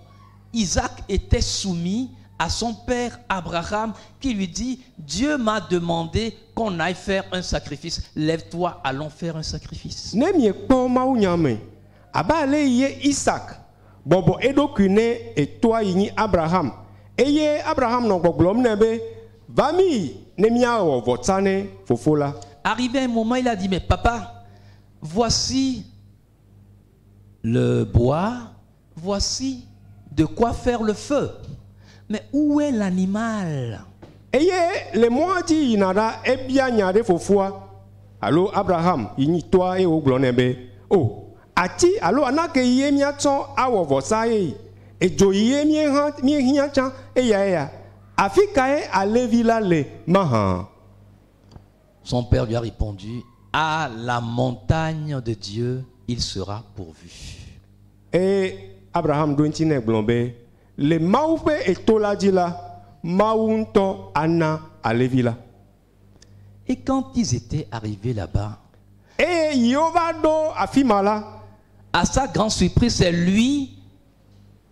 Speaker 1: Isaac était soumis à son père Abraham, qui lui dit, Dieu m'a demandé qu'on aille faire un sacrifice. Lève-toi, allons faire un sacrifice.
Speaker 2: Ne miekpɔ mawunya me abe ale ye Isak bɔbɔ eɖokui ne etoa yi nyi Abraham eye Abraham nɔ gbɔgblɔm nɛ be va mi ne míawɔ vɔsa ne fofo la.
Speaker 1: Arrivé un moment, il a dit, mais papa, voici le bois, voici de quoi faire le feu. Mais où est l'animal?
Speaker 2: Eye le mɔa dzi yina ɖa ebia nya ɖe fofoa alo Abraham yi nyi toa eye wògblɔ nɛ be o ati alo anake ye míatsɔ awɔ vɔsa ye edzo yi ye míehã míehiã tsã eya eya afi kae alevi la le mahã?
Speaker 1: Son père lui a répondu, à la montagne de Dieu, il sera pourvu.
Speaker 2: Eye Abraham ɖo eŋuti nɛ gblɔ be le Mawu ƒe eto la dzi la Mawu ŋutɔ ana alevi la.
Speaker 1: Et quand ils étaient arrivés là-bas,
Speaker 2: eye yiwo va ɖo afi ma la,
Speaker 1: à sa grande surprise, c'est lui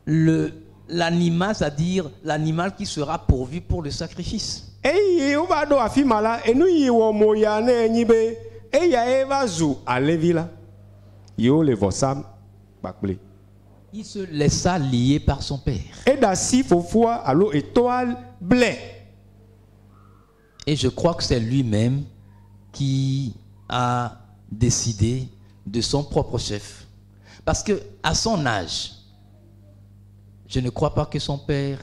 Speaker 1: l'animal, c'est-à-dire l'animal qui sera pourvu pour le sacrifice.
Speaker 2: Eye wova ɖo afi ma la enu yi wɔ mo ya ne nyi be eyae va zu alevi la yiwo le vɔsam kpakple.
Speaker 1: Il se laissa lier par son père.
Speaker 2: Eɖe asi fofoa alo etɔa ble.
Speaker 1: Et je crois que c'est lui-même qui a décidé de son propre chef. Parce que à son âge, je ne crois pas que son père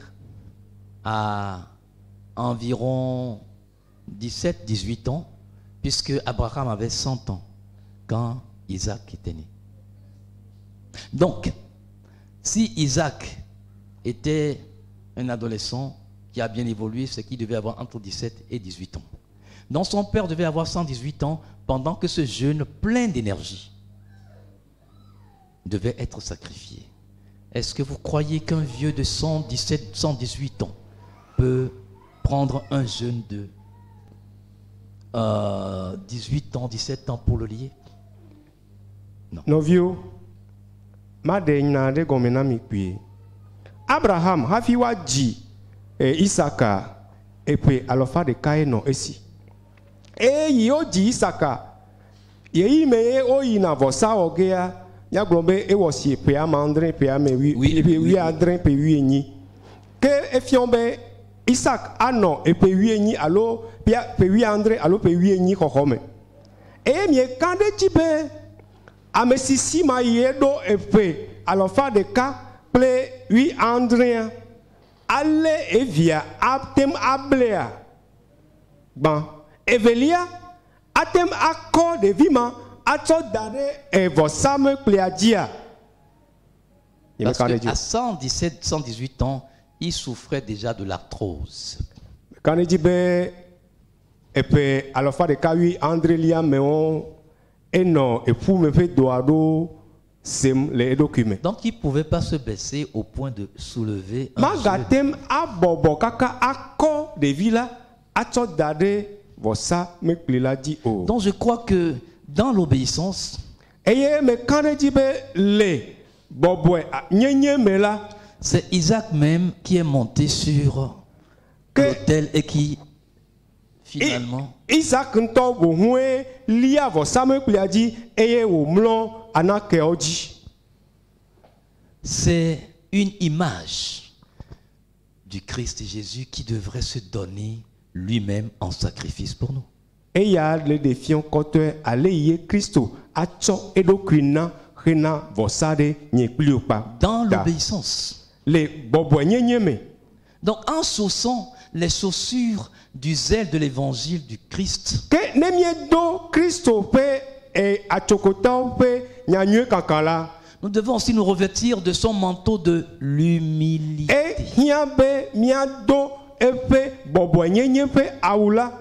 Speaker 1: a environ 17, 18 ans, puisque Abraham avait 100 ans quand Isaac était né. Donc, si Isaac était un adolescent qui a bien évolué, c'est qu'il devait avoir entre 17 et 18 ans. Donc son père devait avoir 118 ans pendant que ce jeune plein d'énergie devait être sacrifié. Est-ce que vous croyez qu'un vieux de 117, 118 ans peut prendre un jeune de 18 ans, 17 ans pour le lier?
Speaker 2: Nɔviwo maɖe nya ɖe gɔme na mi kpuie. Abraham hafi woadzi Isaka eƒe alɔfa ɖeka ye nɔ esi. Eye yi wodzi Isaka yeyi me ye woyina vɔsa wɔ gea míagblɔ be ewɔ si ƒe ame adre ƒe ame wi ƒe wuiadre ƒe wuienyi. Ke efia be Isak anɔ eƒe wuienyi alo ƒe wuiadre alo ƒe wuienyi xɔxɔ me. Eye mieka ɖe edzi be ame sisi ma yi eɖo eƒe alɔfa ɖeka kple wuiadrea ale evia ate ŋu ablea gbã. Evelia ate ŋu akɔ ɖevi ma atsɔ da ɖe evɔsamekplia dzia.
Speaker 1: Parce qu'à 117, 118 ans, il souffrait déjà de l'arthrose.
Speaker 2: Meka ɖe edzi be eƒe alɔfa ɖeka wuiadrelia mewo enɔ eƒume ƒe dɔ aɖewo sem le eɖokui me.
Speaker 1: Donc il ne pouvait pas se baisser au point de soulever un jeune.
Speaker 2: Magate ŋu abɔbɔ kaka akɔ ɖevi la atsɔ da ɖe vɔsamlekpui la dzi o.
Speaker 1: Donc je crois que dans l'obéissance,
Speaker 2: Eye meka ɖe edzi be le bɔbɔe nyenye me la,
Speaker 1: c'est Isaac même qui est monté sur l'autel et qui finalement
Speaker 2: Isak ŋutɔ boŋue lia vɔsamlekpuia dzi eye wòmlɔ anakeawo dzi.
Speaker 1: C'est une image du Christ Jésus qui devrait se donner lui-même en sacrifice pour nous.
Speaker 2: Eya le ɖe fiɔ kɔtɔe ale yi ye Kristo atsɔ eɖokui na hena vɔsa ɖe nye kpli wò kpa
Speaker 1: Dans
Speaker 2: ta.
Speaker 1: L'obéissance.
Speaker 2: Le bɔbɔe nyenye me.
Speaker 1: Donc en chaussant les chaussures du zèle de l'évangile du Christ,
Speaker 2: Ke ne míedo Kristo ƒe e, atsokotawo ƒe nyanyui kaka la,
Speaker 1: nous devons aussi nous revêtir de son manteau de l'humilité.
Speaker 2: Ehiã be míado eƒe bɔbɔenyenye ƒe awu la.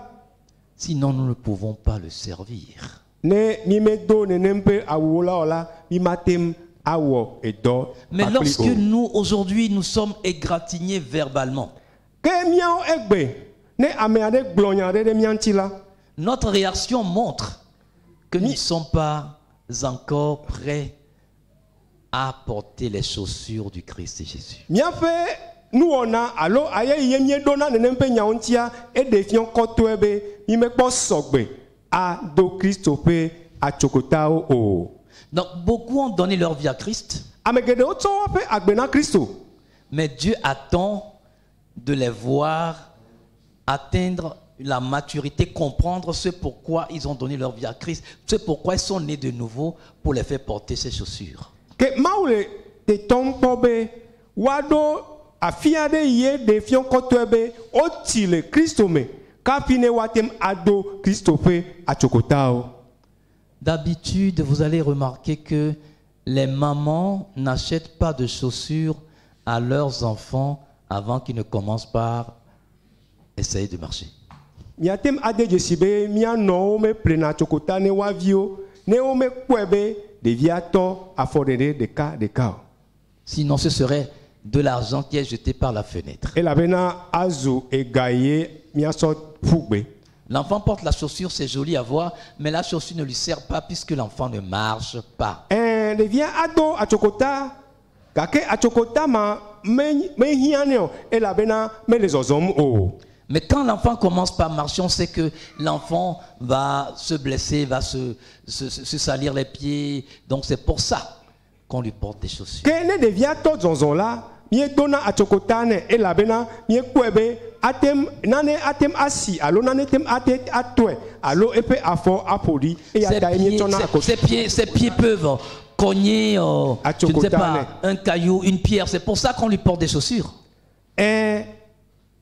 Speaker 1: Sinon, nous ne pouvons pas le servir.
Speaker 2: Ne mímedo nenem ƒe awuwo la o la, mímate ŋu awɔ edɔ
Speaker 1: Mais
Speaker 2: kpakpli
Speaker 1: lorsque
Speaker 2: o.
Speaker 1: nous, aujourd'hui, nous sommes égratignés verbalement,
Speaker 2: Ke míawo egbe ne ame aɖe gblɔ nya aɖe ɖe mía ŋuti la,
Speaker 1: notre réaction montre que nous ne sommes pas encore prêts à porter les chaussures du Christ Jésus.
Speaker 2: Míaƒe nuwɔna alo aye yi ye míeɖona nenem ƒe nyawo ŋutia eɖe fiɔ kɔtɔe be mímekpɔ sɔgbe ado Kristo ƒe atsokotawo o.
Speaker 1: Donc beaucoup ont donné leur vie à Christ,
Speaker 2: Ame geɖewo tsɔ woƒe agbe na Kristo,
Speaker 1: mais Dieu attend de les voir atteindre la maturité, comprendre ce pourquoi ils ont donné leur vie à Christ, ce pourquoi ils sont nés de nouveau pour les faire porter ces chaussures.
Speaker 2: Ke Mawu le tetɔm kpɔ be woaɖo afi aɖe yi ye ɖe fiɔ kɔtɔe be wotsi le Kristo me kafi ne woate ŋu ado Kristo ƒe atsokotawo.
Speaker 1: D'habitude, vous allez remarquer que les mamans n'achètent pas de chaussures à leurs enfants avant qu'ils ne commencent par essayer de marcher.
Speaker 2: Miate ŋu ade dzesi be mía nɔwo meƒlena atsokota ne woa viwo ne womekpɔe be ɖevia tɔ afɔɖeɖe ɖeka ɖeka o.
Speaker 1: Sinon, ce serait de l'argent qui est jeté par la fenêtre.
Speaker 2: Elabena azu ega ye míasɔ ƒu gbe.
Speaker 1: L'enfant porte la chaussure, c'est joli à voir, mais la chaussure ne lui sert pas puisque l'enfant ne marche pas.
Speaker 2: Ɛɛ ɖevia ado atsokota gake atsokota ma me mehiã nɛ o elabena mele zɔzɔm o.
Speaker 1: Mais quand l'enfant commence par marcher, on sait que l'enfant va se blesser, va se salir les pieds. Donc c'est pour ça qu'on lui porte des chaussures.
Speaker 2: Ke ne ɖevia tɔ zɔzɔ la, míedona atsokota nɛ elabena míekpɔe be ate ŋu nane ate ŋu asi alo nane te ŋu ate atɔe alo eƒe afɔ aƒo ɖi eya
Speaker 1: Ses
Speaker 2: ta ye
Speaker 1: pieds,
Speaker 2: míetsɔna ako
Speaker 1: ses pieds peuvent cogner, je ne sais
Speaker 2: Atsokota
Speaker 1: pas, un caillou, une pierre. C'est pour ça qu'on lui porte des chaussures.
Speaker 2: Ɛɛ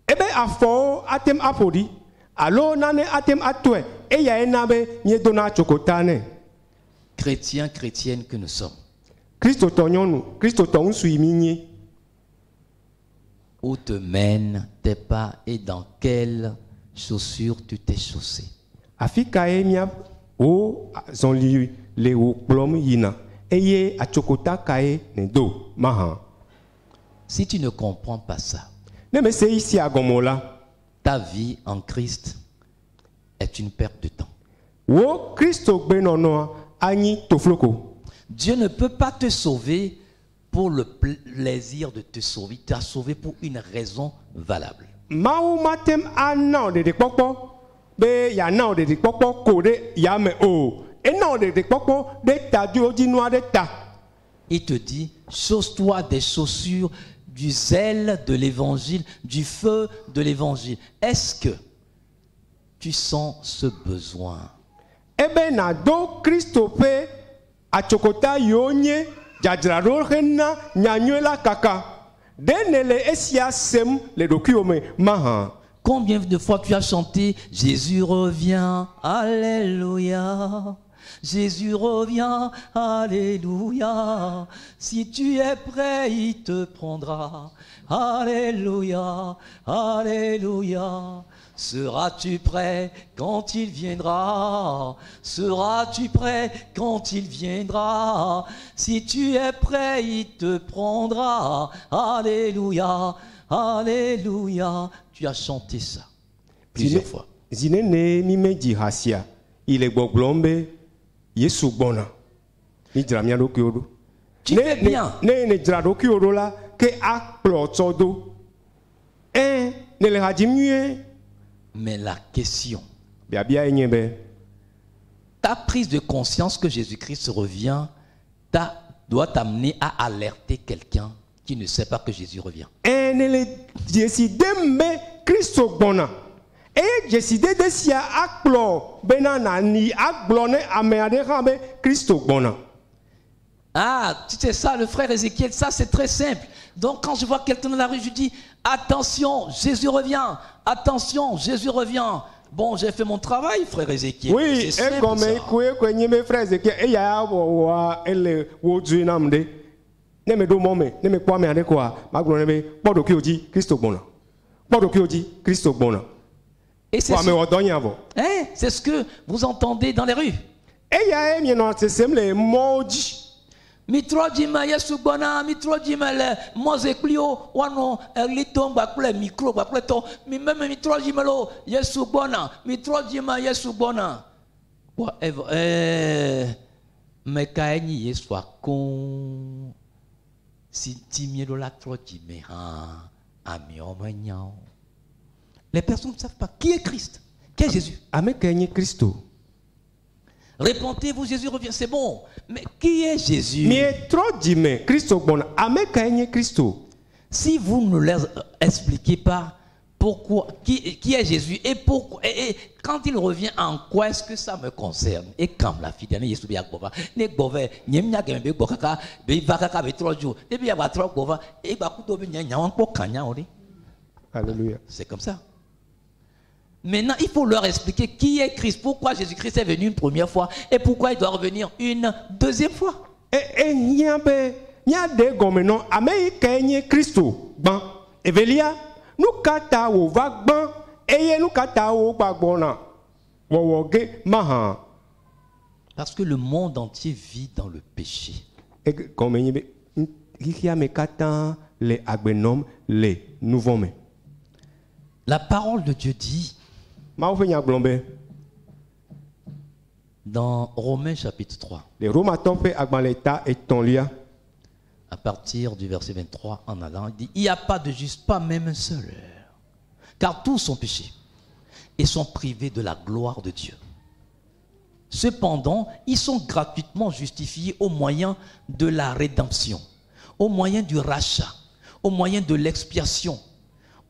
Speaker 2: ebe afɔwo ate ŋu aƒo ɖi alo nane ate ŋu atɔe eyae na be míedona atsokota nɛ.
Speaker 1: Chrétiens, chrétiennes que nous sommes,
Speaker 2: Kristotɔ nyɔnu kristotɔ ŋutsu yi mi nye
Speaker 1: où te mènent tes pas et dans quelles chaussures tu t'es chaussé?
Speaker 2: Afi kae mía wò zɔli le wò kplɔm yina eye atsokota kae nèdo mahã?
Speaker 1: Si tu ne comprends pas ça,
Speaker 2: Ne mese yi sia gɔme o la,
Speaker 1: ta vie en Christ est une perte de temps.
Speaker 2: Wò Kristo gbenɔnɔa anyi tofloko.
Speaker 1: Dieu ne peut pas te sauver pour le plaisir de te sauver. Il t'a sauvé pour une raison valable.
Speaker 2: Mawu mate ŋu ana wò ɖeɖekpɔkpɔ be yeana wò ɖeɖekpɔkpɔ ko ɖe yame o. Ena wò ɖeɖekpɔkpɔ ɖe taɖodzinu aɖe ta.
Speaker 1: Il te dit, chausse-toi des chaussures du zèle de l'évangile, du feu de l'évangile. Est-ce que tu sens ce besoin?
Speaker 2: Ebe nàdo Kristo ƒe atsokota yiwo nye dzadzraɖo hena nyanyui la kaka. Ɖe nèle esia sem le ɖokuiwò me mahã?
Speaker 1: Combien de fois tu as chanté Jésus revient, Alléluia. Jésus revient, Alléluia. Si tu es prêt, il te prendra. Alléluia, Alléluia. Seras-tu prêt quand il viendra? Seras-tu prêt quand il viendra? Si tu es prêt, il te prendra. Alléluia, Alléluia. Tu as chanté ça plusieurs fois.
Speaker 2: Zi nene mi medzi ha sia yi le gbɔgblɔm be Yesu gbɔna. Mi dzra mía ɖokuiwo ɖo.
Speaker 1: Tu
Speaker 2: Ne
Speaker 1: fais bien.
Speaker 2: Ne ne dzra ɖokuiwo ɖo la, ke akplɔ tsɔ do. Ɛ ne le ha dzim nyuie.
Speaker 1: Mais la question,
Speaker 2: Biabia ye nye be
Speaker 1: ta prise de conscience que Jésus-Christ revient doit t'amener à alerter quelqu'un qui ne sait pas que Jésus revient.
Speaker 2: Ɛ ne le dzesi dem be Kristo gbɔna. Eye dzesidede sia akplɔ bena nani agblɔ ne ame aɖe hã be Kristo gbɔna.
Speaker 1: Ah, tu sais ça, le frère Ézéchiel, ça c'est très simple. Donc quand je vois quelqu'un dans la rue, je dis, attention, Jésus revient. Attention, Jésus revient. Bon, j'ai fait mon travail, frère Ézéchiel.
Speaker 2: Oui,
Speaker 1: C'est simple,
Speaker 2: egɔme
Speaker 1: ça.
Speaker 2: koe koe nye be frère Ezekiel eya wɔwɔa ele wo dzoe nam ɖe. Ne me ɖo mɔ me, ne me kpɔ ame aɖe koa, magblɔ nɛ be kpɔ ɖokuiwò dzi, Kristo gbɔna. Kpɔ ɖokuiwò dzi, Kristo gbɔna.
Speaker 1: Et c'est
Speaker 2: Kpɔ
Speaker 1: ce,
Speaker 2: ame wɔ dɔ nye avɔ.
Speaker 1: hein, c'est ce que vous entendez dans les rues.
Speaker 2: Eyae mienɔ sesem le mɔwo dzi.
Speaker 1: Mitrɔ dzime Yesu gbɔna, mitrɔ dzime le mɔzekpliwo woanɔ eɣli dom kpakple micro kpakple tɔ. Mi meme mitrɔ dzime lo Yesu gbɔna, mitrɔ dzime Yesu gbɔna. Kpɔ evɔ ɛɛ me kae nyi Yesua koŋ si ŋuti míeɖo la trɔ dzime hã ameawo menya o. Les personnes ne savent pas qui est Christ, qui est Jésus.
Speaker 2: Ame kae nye Kristo?
Speaker 1: Répentez-vous, Jésus revient, c'est bon. Mais qui est Jésus?
Speaker 2: Mietrɔ dzime, Kristo gbɔna. Ame kae nye Kristo?
Speaker 1: Si vous ne leur expliquez pas pourquoi, qui est Jésus et pourquoi, et quand il revient, en quoi est-ce que ça me concerne? Et quand la fille de Yesu bia gbɔva, ne gbɔvɛ, nye mía gɛmɛ be gbɔ kaka, be va kaka be trɔ dzo, ne be ya trɔ gbɔva, e gba kudo be nya nyawo kpɔ kanya o ɖe.
Speaker 2: Alléluia.
Speaker 1: C'est comme ça. Maintenant, il faut leur expliquer qui est Christ, pourquoi Jésus-Christ est venu une première fois et pourquoi il doit revenir une deuxième fois.
Speaker 2: E ehiã be míaɖe gɔme nɔ ame yi kae nye Kristo gbã. Evelia, nu ka ta wòva gbã eye nu ka ta wògba gbɔna wɔwɔ ge mahã.
Speaker 1: Parce que le monde entier vit dans le péché.
Speaker 2: Egɔme nye be xexea me katã le agbe nɔm le nu vɔ̃ me.
Speaker 1: La parole de Dieu dit
Speaker 2: Mawu ƒe nya gblɔ be
Speaker 1: dans Romains chapitre 3,
Speaker 2: le Romatɔ ƒe agbalẽ ta etɔ̃lia,
Speaker 1: à partir du verset 23 en allant, il dit, il n'y a pas de juste, pas même un seul, car tous sont péchés et sont privés de la gloire de Dieu. Cependant, ils sont gratuitement justifiés au moyen de la rédemption, au moyen du rachat, au moyen de l'expiation,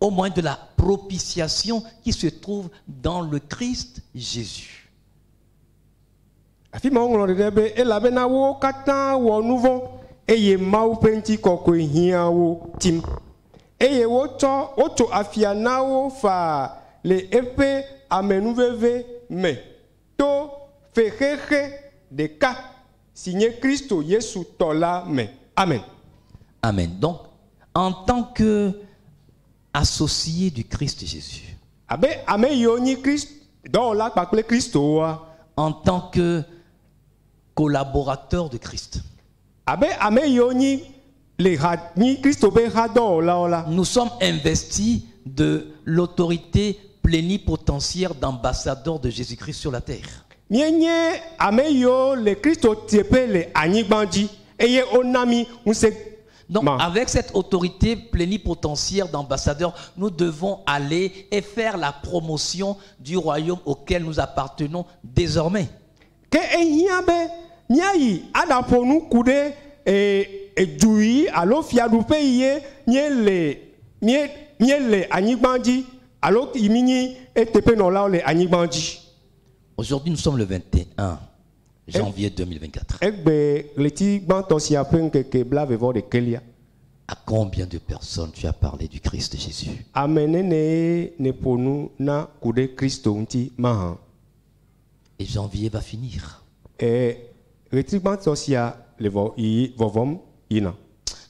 Speaker 1: au moyen de la propitiation qui se trouve dans le Christ Jésus.
Speaker 2: Afi ma woŋlɔ ɖe be elabena wo katã wɔ nu vɔ̃ eye Mawu ƒe ŋutikɔkɔe hiã wo tim eye wotsɔ wotso afia na wo faa le eƒe amenuveve me to fexexe ɖeka si nye Kristo Yesu tɔ la me. Amen.
Speaker 1: Amen. Donc, en tant que associé du Christ Jésus,
Speaker 2: Abe ame yiwo nyi Krist dɔwɔla kpakple Kristowoa,
Speaker 1: en tant que collaborateur de Christ,
Speaker 2: abe ame yiwo nyi le ha nyi Kristo ƒe hadɔwɔlawo la,
Speaker 1: nous sommes investis de l'autorité plénipotentiaire d'ambassadeur de Jésus-Christ sur la terre.
Speaker 2: Míenye ame yiwo le Kristo teƒe le anyigba dzi eye wona mi ŋusẽ
Speaker 1: Donc,
Speaker 2: ma.
Speaker 1: avec cette autorité plénipotentiaire d'ambassadeur, nous devons aller et faire la promotion du royaume auquel nous appartenons désormais.
Speaker 2: Ke ehiã be míayi aɖaƒo nu ku ɖe e, edu yi alo fiaɖuƒe yi ye míele mie míele anyigba dzi alo yi mi nyi eteƒenɔlawo le anyigba dzi.
Speaker 1: Aujourd'hui, nous sommes le 21 janvier 2024.
Speaker 2: Egbe ɣleti gbãtɔ sia ƒe ŋkeke blaeve vɔ ɖekɛlia.
Speaker 1: À combien de personnes tu as parlé du Christ Jésus?
Speaker 2: Ame nene ne ƒo nu na ku ɖe Kristo ŋuti mahã?
Speaker 1: Et janvier va finir.
Speaker 2: E ɣleti gbãtɔ sia le vɔ yi vɔvɔm yina.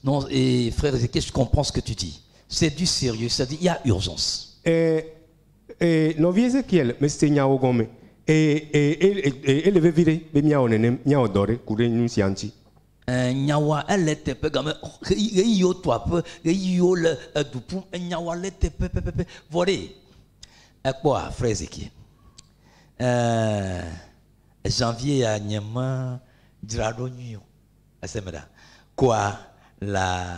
Speaker 1: Non, et frère Ézéchiel, je comprends ce que tu dis. C'est du sérieux, c'est-à-dire il y a urgence.
Speaker 2: E e nɔvi Ezekiel mese nyawo gɔme. E e e e ele vevi ɖe be míawɔ nenem míawɔ dɔ ɖe ku ɖe nu sia ŋuti.
Speaker 1: Nyawa ele teƒe game ɣeyiɣiwo to aƒe ɣeyiɣiwo le edu ƒum enyawa le teƒe pɛpɛpɛ vɔ ɖe ekpɔa frère Ézéchiel janvier ya nye me dzra ɖo nyui o ese me ɖa koa la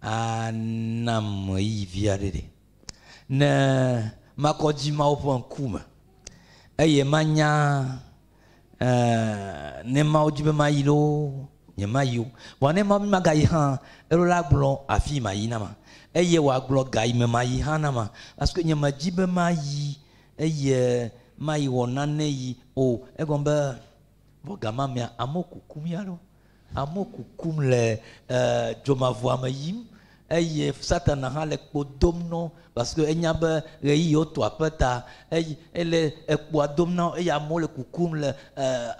Speaker 1: anam ɣeyiɣi vi aɖe ɖe ne makɔ dzi Mawu ƒe ŋkume eye manya ne Mawu dzi be mayi loo nye mayi o vɔ ne Mawu magayi hã elo la gblɔ afi ma yi na ma eye wòagblɔ ga yi me mayi hã na ma parce que nye medzi be mayi eye mayi wɔ nane yi o egɔme be vɔ gama mea amewo kukum ya ɖo amewo kukum le dzomavɔa me yim eye Satana hã le kpo dom nɔ parce que enya be ɣeyiɣiwo to aƒe ta eye ele ekpoa dom na wo eye amewo le kukum le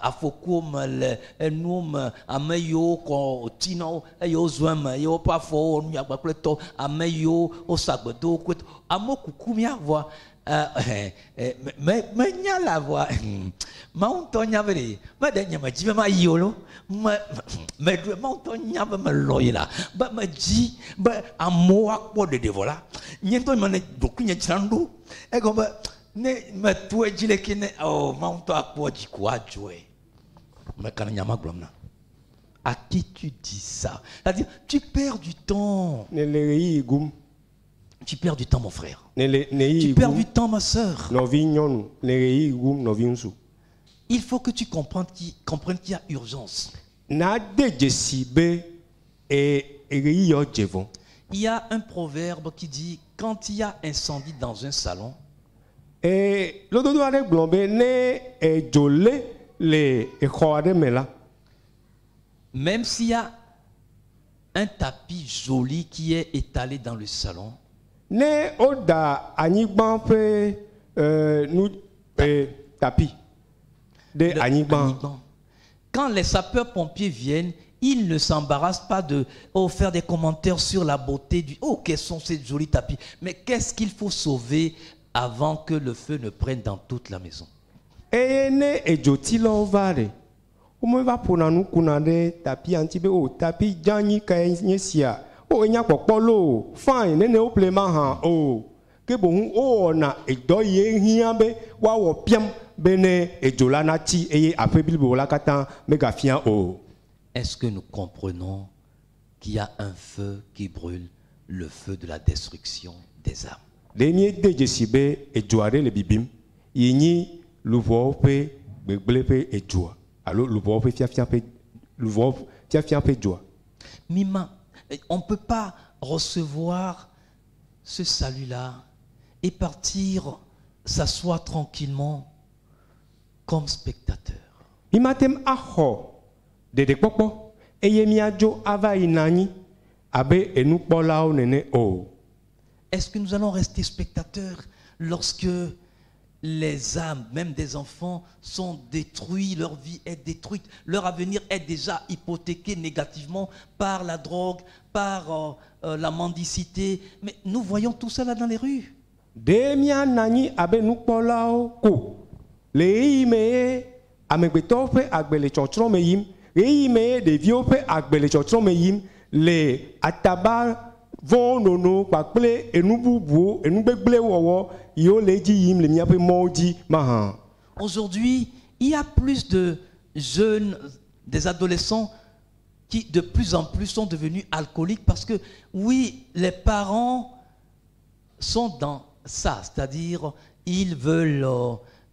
Speaker 1: afɔkuwo me le enuwo me ame yiwo kɔ ti na wo eye wozɔ eme eye woƒe afɔwo wɔ nu nyagba kple tɔ ame yiwo wosa gbedowo kple tɔ amewo kukum ya vɔa me menya la vɔa Mawu ŋutɔ nya be ɖe meɖe nye medzi be mayi o lo me meɖoe Mawu ŋutɔ nya be melɔ yi la be medzi be amewo akpɔ ɖeɖe vɔ la nye ŋutɔ me ne ɖokuinye dzram ɖo egɔme be ne meto edzi leke ne oh Mawu ŋutɔ akpɔ dziku adzɔe meka ne nya ma gblɔm na. À qui tu dis ça? C'est-à-dire, tu perds du temps.
Speaker 2: Ne le ɣeyiɣi gum.
Speaker 1: Tu perds du temps, mon frère.
Speaker 2: Ne le ne
Speaker 1: Tu
Speaker 2: ɣeyiɣi
Speaker 1: perds
Speaker 2: gum.
Speaker 1: du temps, ma sœur.
Speaker 2: Nɔvi nyɔnu ne ɣeyiɣi gum nɔvi ŋutsu.
Speaker 1: Il faut que tu comprennes qu'il y a urgence.
Speaker 2: Na de dzesi be e ɣeyiɣiwo dze vɔ.
Speaker 1: Il y a un proverbe qui dit quand il y a incendie dans un salon,
Speaker 2: E lododo aɖe gblɔ be ne edzo lé le exɔ aɖe me la,
Speaker 1: même s'il y a un tapis joli qui est étalé dans le salon,
Speaker 2: ne woda anyigba ƒe nu tapi ɖe anyigba,
Speaker 1: anyigba. Quand les sapeurs-pompiers viennent, ils ne s'embarrassent pas de faire des commentaires sur la beauté du... Oh, quels sont ces jolis tapis. Mais qu'est-ce qu'il faut sauver avant que le feu ne prenne dans toute la maison?
Speaker 2: Eye ne edzotsilawo va ɖe, womeva ƒona nu kuna ɖe tapia ŋuti be o tapi dzeanyi kae nye sia o enya kpɔkpɔ loo fine nene woƒle ma hã o ke boŋ wowɔna edɔ yi hiã be woawɔ piam be ne edzo la natsi eye aƒe blibo la katã megafia o.
Speaker 1: Est-ce que nous comprenons qu'il y a un feu qui brûle, le feu de la destruction des âmes?
Speaker 2: Ɖe míede dzesi be edzo aɖe le bibim yi nyi luʋɔwo ƒe gbegblẽ ƒe edzoa alo luʋɔwo ƒe fiafia ƒe luʋɔwo fiafia ƒe dzoa?
Speaker 1: Mima, on ne peut pas recevoir ce salut-là et partir s'asseoir tranquillement comme spectateur.
Speaker 2: Mímate ŋu axɔ ɖeɖekpɔkpɔ eye míadzo ava yina anyi abe enukpɔlawo nene o.
Speaker 1: Est-ce que nous allons rester spectateurs lorsque les âmes, même des enfants, sont détruites, leur vie est détruite, leur avenir est déjà hypothéqué négativement par la drogue, par la mendicité? Mais nous voyons tout ça là dans les rues.
Speaker 2: Ɖe míanɔ anyi abe nukpɔlawo ko le ɣeyiɣi me ye amegbetɔwo ƒe agbe le tsɔtsrɔ̃ me yim, ɣeyiɣi me ye ɖeviwo ƒe agbe le tsɔtsrɔ̃ me yim le ataba vɔ̃wo nono kpakple enu bubuwo enu gbegblẽ wɔwɔ yiwo le edzi yim le míaƒe mɔwo dzi mahã.
Speaker 1: Aujourd'hui, il y a plus de jeunes, des adolescents qui de plus en plus sont devenus alcooliques parce que, oui, les parents sont dans ça, c'est-à-dire ils veulent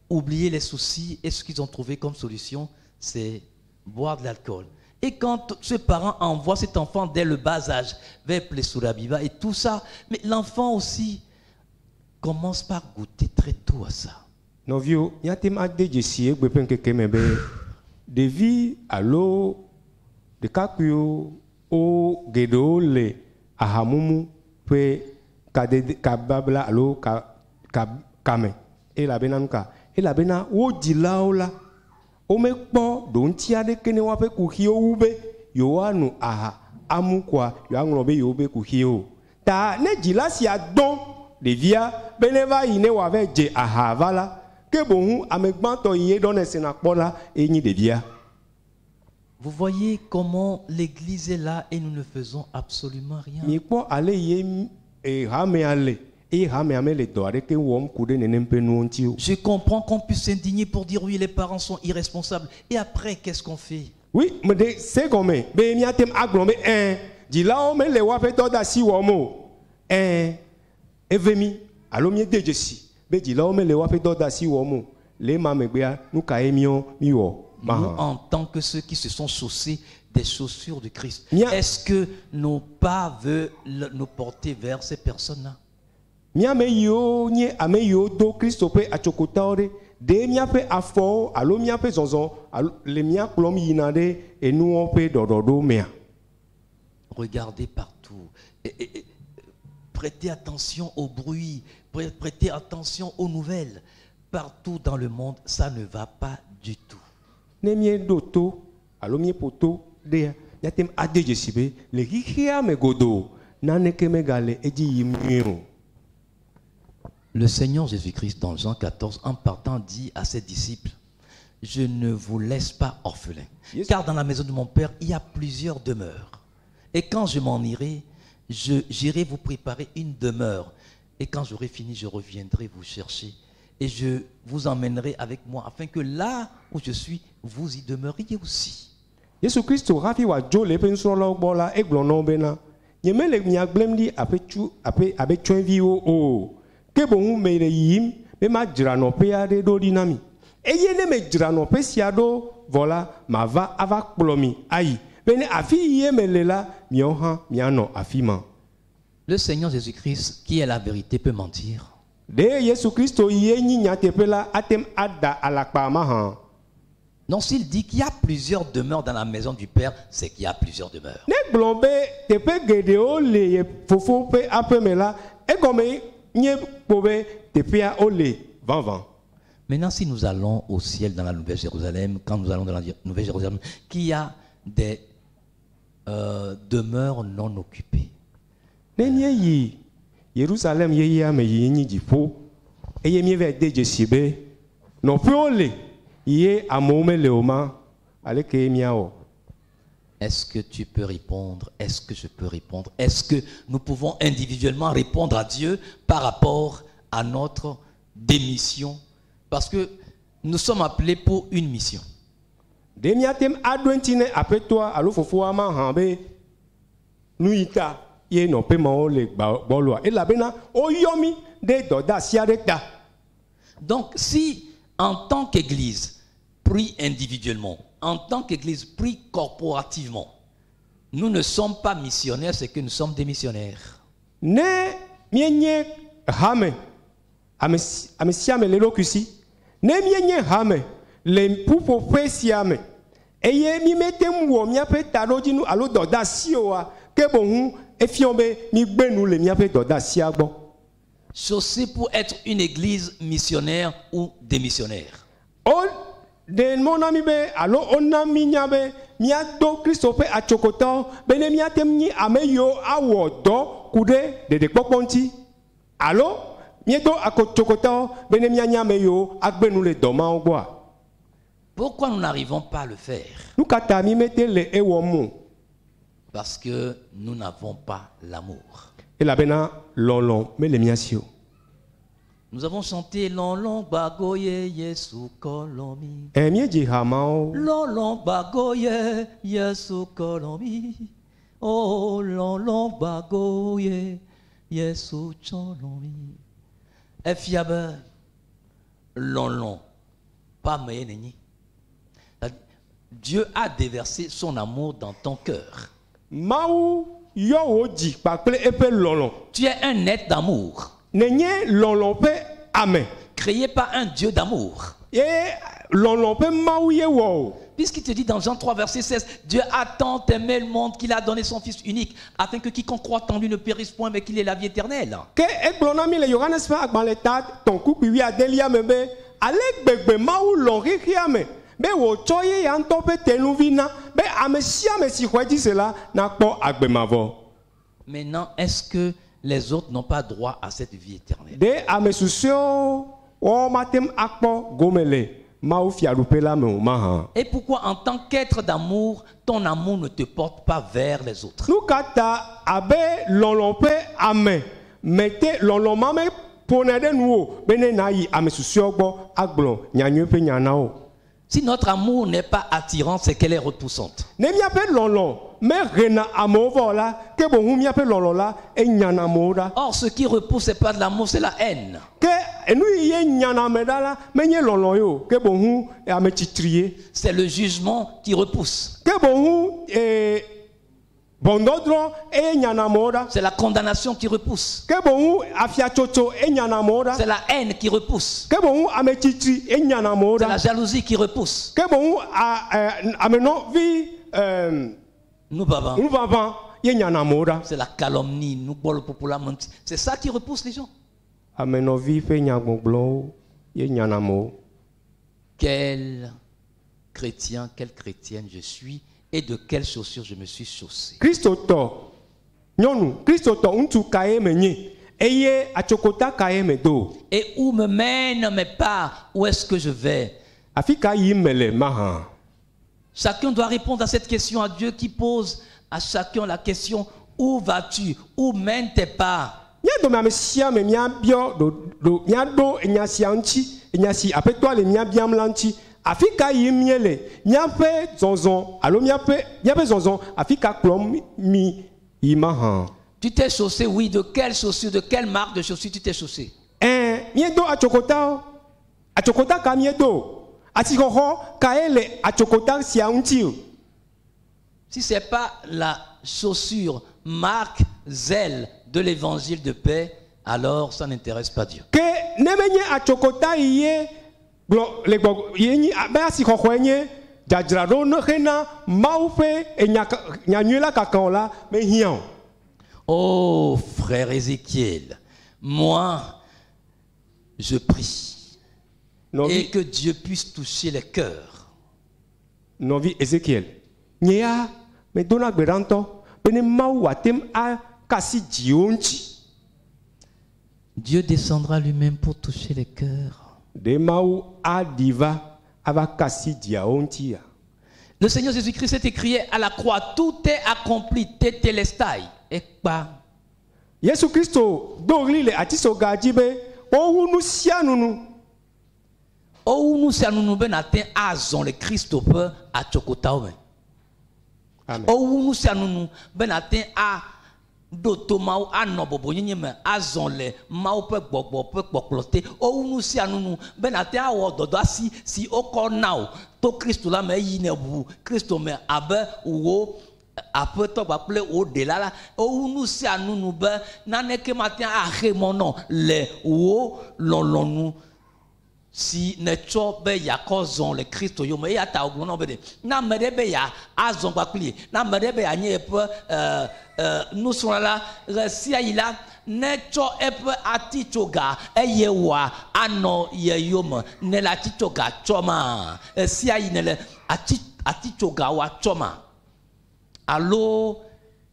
Speaker 1: oublier les soucis et ce qu'ils ont trouvé comme solution, c'est boire de l'alcool. Et quand ce parent envoie cet enfant dès le bas âge vers Plessurabiba et tout ça, mais l'enfant aussi commence par goûter très tôt à ça.
Speaker 2: Nɔviwo, míate ŋu ade dzesi egbe ƒe ŋkeke me be ɖevi alo ɖekakpuiwo wo geɖewo le ahamumu ƒe kadede kababla alo ka ka kame elabena nu ka elabena wo dzilawo la Womekpɔ ɖoŋuti aɖeke ne woaƒe kuxiwo wu be yewoano aha amu koa yewoaŋlɔ be yewoƒe kuxiwo o. Ta ne dzila sia dɔn ɖevia be ne va yi ne wòava dze aha va la, ke boŋ ame gbãtɔ yi ye ɖɔ ne sena kpɔ la ye nyi ɖevia.
Speaker 1: Vous voyez comment l'Église est là et nous ne faisons absolument rien.
Speaker 2: Mikpɔ ale ye hamea le eye hamea mele dɔ aɖeke wɔm ku ɖe nenem ƒe nuwo ŋuti o.
Speaker 1: Je comprends qu'on puisse s'indigner pour dire oui, les parents sont irresponsables. Et après, qu'est-ce qu'on fait?
Speaker 2: Oui, meɖe se gɔme be míate ŋu agblɔ be ɛ̃ dzilawo mele woaƒe dɔdeasi wɔm o. Ɛ̃ eve mi alo míede dzesi be dzilawo mele woaƒe dɔdeasi wɔm o. Le ema megbea nu kae míɔ míwɔ
Speaker 1: Nous,
Speaker 2: mahã?
Speaker 1: en tant que ceux qui se sont chaussés des chaussures de Christ,
Speaker 2: Mia-
Speaker 1: est-ce que nos pas veulent nous porter vers ces personnes-là?
Speaker 2: Mía ame yiwo nye ame yiwo do Kristo ƒe atsokotawo ɖe, ɖe míaƒe afɔwo alo míaƒe zɔzɔ alo le mía kplɔm yina ɖe enuwo ƒe ɖɔɖɔɖo mea?
Speaker 1: Regardez partout. Et prêtez attention au bruit, prêtez attention aux nouvelles. Partout dans le monde, ça ne va pas du tout.
Speaker 2: Ne míeɖo to alo míeƒo to ɖea, míate ŋu ade dzesi be le xexea me godoo naneke megale edzi yim nyuie o.
Speaker 1: Le Seigneur Jésus-Christ, dans Jean 14, en partant, dit à ses disciples, je ne vous laisse pas orphelin,
Speaker 2: Yes.
Speaker 1: car dans la maison de mon Père, il y a plusieurs demeures. Et quand je m'en irai, j'irai vous préparer une demeure. Et quand j'aurai fini, je reviendrai vous chercher. Et je vous emmènerai avec moi, afin que là où je suis, vous y demeuriez aussi.
Speaker 2: Yesu Kristo hafi wòadzo le eƒe nusrɔ̃lawo gbɔ la, egblɔ na wo bena, nye mele mia gblẽm ɖi abe tsu abe abe tsyɔ̃eviwo o. Ke boŋ mele yiyim be madzra nɔƒe aɖe ɖo ɖi na mi. Eye ne medzra nɔƒe sia ɖo vɔ la, mava ava kplɔ mi ayi. Be ne afi yi ye mele la, miawo hã mianɔ afi ma.
Speaker 1: Le Seigneur Jésus-Christ, qui est la vérité, peut mentir.
Speaker 2: Ɖe Yesu Kristo ye nyi nyateƒe la ate ŋu ada alakpa mahã?
Speaker 1: Non, s'il dit qu'il y a plusieurs demeures dans la maison du Père, c'est qu'il y a plusieurs demeures.
Speaker 2: Ne gblɔ be teƒe geɖewo le ye fofo ƒe aƒeme la, egɔme nye kpo be teƒea wole vavã.
Speaker 1: Maintenant, si nous allons au ciel dans la Nouvelle Jérusalem, quand nous allons dans la Nouvelle Jérusalem, qu'il y a des demeures non occupées.
Speaker 2: Ne míeyi Yerusalem yeyea me yi nyi dziƒo eye míeva de dzesi be nɔƒewo le ye amewo mele o ma, aleke míawɔ?
Speaker 1: Est-ce que tu peux répondre? Est-ce que je peux répondre? Est-ce que nous pouvons individuellement répondre à Dieu par rapport à notre démission? Parce que nous sommes appelés pour une mission.
Speaker 2: Ɖe míate ŋu aɖo eŋuti ne aƒetɔa alo fofoa mahã be nu yi ta ye nɔƒe mawo le gbɔloa? Elabena woyɔ mí ɖe dɔdeasi aɖe ta.
Speaker 1: Donc, si en tant qu'Église, pris individuellement, en tant qu'Église pris corporativement, nous ne sommes pas missionnaires, c'est que nous sommes des missionnaires.
Speaker 2: Ne míenye hame, ame si ame sia ame le eɖokui si, ne míenye hame le ƒuƒoƒe sia me eye mí mete ŋu wɔ míaƒe taɖodzinu alo dɔdeasi oa, ke boŋ efiɔ be mígbe nu le míaƒe dɔdeasia gbɔ.
Speaker 1: Chaussé pour être une église missionnaire ou démissionnaire.
Speaker 2: Woɖe mɔ na mí be alo wona mí nya be míado Kristo ƒe atsokotɔwo be ne míate ŋu nyi ame yiwo awɔ dɔ ku ɖe ɖeɖekpɔkpɔ ŋuti alo míedo atsokotɔwo be ne míanye ame yiwo agbe nu le dɔ mawo gbɔa.
Speaker 1: Pourquoi nous n'arrivons pas à le faire?
Speaker 2: Nu ka ta mí mete le ewɔm o?
Speaker 1: Parce que nous n'avons pas l'amour.
Speaker 2: Elabena lɔlɔ̃ mele mía si o.
Speaker 1: Nous avons chanté Lɔlɔ̃ gbago ye Yesu tsɔ lɔ̃ mí.
Speaker 2: Míedzi ha mawo.
Speaker 1: Lɔlɔ̃ gbago ye Yesu tsɔ lɔ̃ mí. Oh, lɔlɔ̃ gbago ye Yesu tsɔ lɔ̃ mí. Efia be lɔlɔ̃ pa me ye nenyi. Dieu a déversé son amour dans ton cœur.
Speaker 2: Mawu yɔ wò dzi kpakple eƒe lɔlɔ̃.
Speaker 1: Tu es un être d'amour,
Speaker 2: Nenye lɔlɔ̃ ƒe ame.
Speaker 1: créé par un Dieu d'amour.
Speaker 2: Ye lɔlɔ̃ ƒe Mawu ye wɔ o.
Speaker 1: Puisqu'il te dit dans Jean 3, verset 16, Dieu a tant aimé le monde qu'il a donné son Fils unique, afin que quiconque croit en lui ne périsse point, mais qu'il ait la vie éternelle.
Speaker 2: Ke egblɔ na mi le Yohanes ƒe agbalẽ ta tɔ̃ kpukpui wuiadelia me be ale gbegbe Mawu lɔ̃ xexea me Be wòtsɔ ye ya ŋutɔ ƒe tenuvi na be ame sia ame si xɔe dzi se la nakpɔ agbe mavɔ.
Speaker 1: Maintenant, est-ce que les autres n'ont pas droit à cette vie éternelle?
Speaker 2: Ɖe ame susɔewo woawo mate ŋu akpɔ gome le Mawu fiaɖuƒe la me o mahã?
Speaker 1: Et pourquoi, en tant qu'être d'amour, ton amour ne te porte pas vers les autres?
Speaker 2: Nu ka ta abe lɔlɔ̃ ƒe ame mete lɔlɔ̃ ma meƒonɛ ɖe nuwò be ne nàyi ame susɔewo gbɔ agblɔ nyanyui ƒe nya na wo?
Speaker 1: Si notre amour n'est pas attirant, c'est qu'elle est repoussante.
Speaker 2: Ne míaƒe lɔlɔ̃ mehena amewo vɔ o la, ke boŋ míaƒe lɔlɔ̃ la enyana amewo ɖa.
Speaker 1: Or, ce qui repousse, ce n'est pas de l'amour, c'est la haine.
Speaker 2: Ke enu yi ye nyana ame ɖa la, menye lɔlɔ̃ ye o, ke boŋ ametsitri ye.
Speaker 1: C'est le jugement qui repousse.
Speaker 2: Ke boŋ ee, ʋɔnudɔdrɔ̃ eye nyana amewo ɖa.
Speaker 1: C'est la condamnation qui repousse.
Speaker 2: Ke boŋ afiatsotso enyana amewo ɖa.
Speaker 1: C'est la haine qui repousse.
Speaker 2: Ke boŋ ametsitri enyana amewo
Speaker 1: C'est
Speaker 2: ɖa.
Speaker 1: la jalousie qui repousse.
Speaker 2: Ke boŋ a- ɛ, amenɔvi ɛm,
Speaker 1: Nous, baba.
Speaker 2: ŋuʋaʋã ye nyana amewo ɖa.
Speaker 1: C'est la calomnie, nous, le populaire, c'est ça qui repousse les gens.
Speaker 2: Amenɔvi ƒe nyagbɔgblɔwo ye nyana amewo.
Speaker 1: Quel chrétien, quelle chrétienne je suis et de quelles chaussures je me suis chaussé.
Speaker 2: Kristotɔ nyɔnu, kristotɔ ŋutsu kae menye eye atsokota kae medo?
Speaker 1: Et où me mènent mes pas? Où est-ce que je vais?
Speaker 2: Afi ka yim mele mahã?
Speaker 1: Chacun doit répondre à cette question à Dieu qui pose à chacun la question: où vas-tu? Où mènent tes pas?
Speaker 2: Mía dome ame sia ame míabiɔ ɖo ɖo míaɖo enya sia ŋuti, enya si aƒetɔa le mía biam la ŋuti. Afi ka yim míele? Míaƒe zɔzɔ alo míaƒe míaƒe zɔzɔ afi ka kplɔm mi yi mahã?
Speaker 1: Tu t'es chaussé, oui, de quelle chaussure, de quelle marque de chaussure tu t'es chaussé?
Speaker 2: Ɛɛ, míedo atsokotawo. Atsokota ka míedo? Asixɔxɔ kae le atsokota sia ŋuti o?
Speaker 1: Si ce n'est pas la chaussure marque zèle de l'évangile de paix, alors ça n'intéresse pas Dieu.
Speaker 2: Ke ne menye atsokota yi ye gblɔ le gbɔ ye nyi abe asixɔxɔe nye dzadzraɖo ne hena Mawu ƒe enya ka- nyanyui la kaka o la mehiã o.
Speaker 1: Oh, frère Ézéchiel, moi, je prie et
Speaker 2: Nɔvi
Speaker 1: que Dieu puisse toucher les cœurs.
Speaker 2: Nɔvi Ezekiel, nye ya medona gbe ɖa ŋutɔ be ne Mawu wòate ŋu aka asi dziwo ŋuti.
Speaker 1: Dieu descendra lui-même pour toucher les cœurs.
Speaker 2: Ɖe Mawu aɖi va ava ka asi dziawo ŋutia?
Speaker 1: Le Seigneur Jésus-Christ s'est écrié à la croix: tout est accompli, tetelestai. Ekpa.
Speaker 2: Yesu Kristo do ɣli le atisoga dzi be wowu nu sia nu nu.
Speaker 1: Owu nu sia nu nu be nate azɔ le Kristo ƒe atsokotawo me.
Speaker 2: Amen.
Speaker 1: Owu nu sia nu nu be nate aɖo to Mawu anɔ bɔbɔnyenye me azɔ le Mawu ƒe gbɔgbɔ ƒe kpɔkplɔ te. Owu nu sia nu nu be nate awɔ dɔdɔasi si wokɔ na wò to Kristo la me eyi ne ʋu Kristo me abe wò aƒetɔ kpakple wò ɖela la. Owu nu sia nu nu be naneke mate axe mɔ nɔ le wò lɔlɔ̃nu si netsɔ be yeakɔ zɔ le Kristo yome. Eya ta wògblɔ na wo be ɖe, ne ame ɖe be ya azɔ kpakpli ye, ne ame ɖe be yeanye eƒe nusrɔ̃la la, ɣe sia ɣi la, netsɔ eƒe atitsoga eye wòa anɔ ye yome. Ne le atitsoga tsɔma, ɣe sia ɣi ne le ati atitsoga woa tsɔma, alo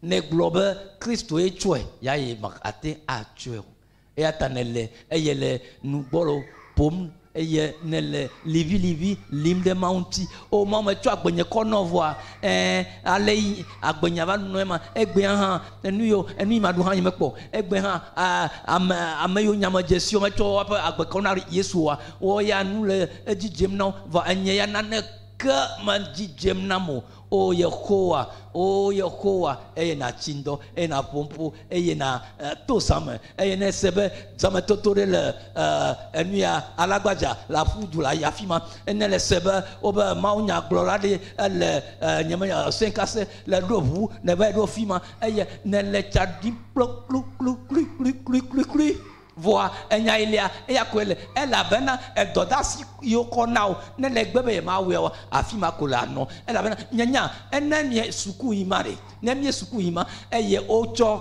Speaker 1: negblɔ be Kristo ye tsɔe, ya ye ma ate atsɔe o. Eya ta ne le eye le nugbɔlo ƒom eye ne le liʋiliʋi lim ɖe Mawu ŋuti. O Mawu metsɔ agbenye kɔ nɔ vɔa, ɛɛ ale yi agbenya va nɔ ema. Egbea hã enu yiwo enu yi maɖu hã nye mekpɔ. Egbe hã a, ame ame yiwo nyame dze si wo metsɔ woƒe agbe kɔ na Yesu oa, wo ya nu le edzi dzem na wo. Vɔ enye ya naneke medzi dzem nam o. O Yehowa, o Yehowa, eye natsi ŋdɔ, eye naƒo ƒu, eye na to zãme, eye ne ese be zãmetoto ɖe le enu ya alagbadza le aƒu du le ayi afi ma, ene le se be wobe mawunyagblɔla ɖe ele nye me senkase le ɖo ʋu ne va yi ɖo fi ma, eye ne le tsa ɖim kplokplokplokplokplokplokpli. Vɔa enya yi lia eya koe le elabena edɔdasi yiwo kɔ na wo ne le gbe be yemawɔe oa afi ma ko le anɔ elabena nyanya ene mie suku yi ma ɖe ne mie suku yi ma eye wotsɔ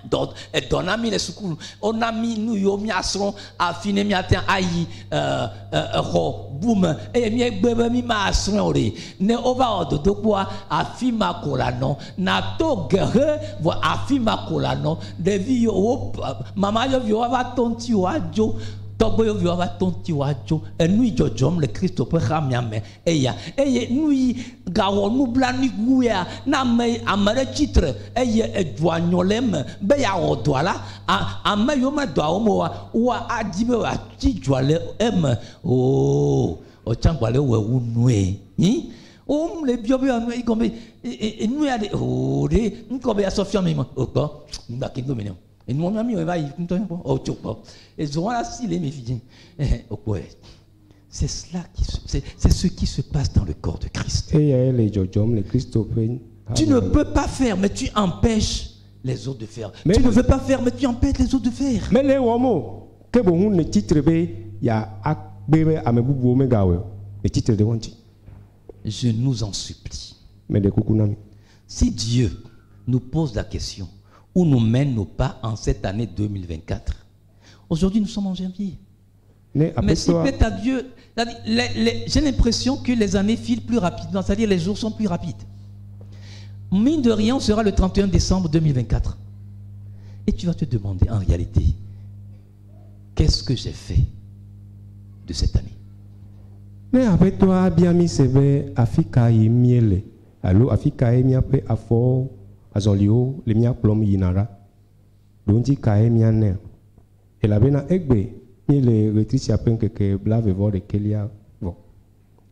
Speaker 1: Dɔ edɔ na mi le sukulu wona mi nu yiwo miasrɔ̃ afi ne miate ayi exɔ bu me eye miegbe be mi masrɔ̃e o ɖe ne wova wɔ dodokpɔa afi ma ko la nɔ nato gehe vɔ afi ma ko la nɔ ɖevi yiwo mama yɔviwo ava to ŋuti woadzo tɔgbe yɔviwo ava to ŋuti woadzo enu yi dzɔdzɔm le Kristo ƒe hamea me eya eye nu yi gawɔ nublanui wu ya ne ame ame ɖe tsitre eye edua nyɔ le eme be yeawɔ dɔa la a ame yiwo me dɔa wɔm oa woa adi be wòatsi dzoa le eme ooo wotsã gba le wɔe wu nue yi wo le biɔ be anu egɔme enu ya ɖe ooo ɖe ŋkɔ be asɔ fia mi me okpɔ ŋgba ke ŋdo mi ne o enua mia mi va yi ŋutɔ kpɔ o tso kpɔ ezɔ wa si le mi fi dzi okpɔe. C'est cela qui se- c'est ce qui se passe dans le corps de Christ.
Speaker 2: Eyae le dzɔdzɔm le Kristo ƒe
Speaker 1: Tu ne peux pas faire, mais tu empêches les autres de faire.
Speaker 2: Mais-
Speaker 1: Tu ne veux pas faire, mais tu empêches les autres de faire.
Speaker 2: Mele wɔm o ke boŋu ne tsitre be ya akpe be ame bubuwo megawɔe o ne tsitre ɖe wo ŋuti.
Speaker 1: Je nous en supplie.
Speaker 2: Meɖe kuku na mi.
Speaker 1: Si Dieu nous pose la question où nous mènent nos pas en cette année 2024, aujourd'hui nous sommes en janvier.
Speaker 2: Ne
Speaker 1: Mais si
Speaker 2: aƒetɔa
Speaker 1: plaît à Dieu, c'est-à-dire, j'ai l'impression que les années filent plus rapidement, c'est-à-dire les jours sont plus rapides. Mine de rien, on sera le 31 décembre 2024. Et tu vas te demander en réalité, qu'est-ce que j'ai fait de cette année?
Speaker 2: Ne aƒetɔa bia mi se be afi ka yim míele alo afi kae míaƒe afɔwo azɔliwo le mía kplɔm yina ɖa ɖo ŋuti kae míanɛ elabena egbe míele ɣleti sia ƒe ŋkeke blaeve-vɔ-ɖekɛlia vɔ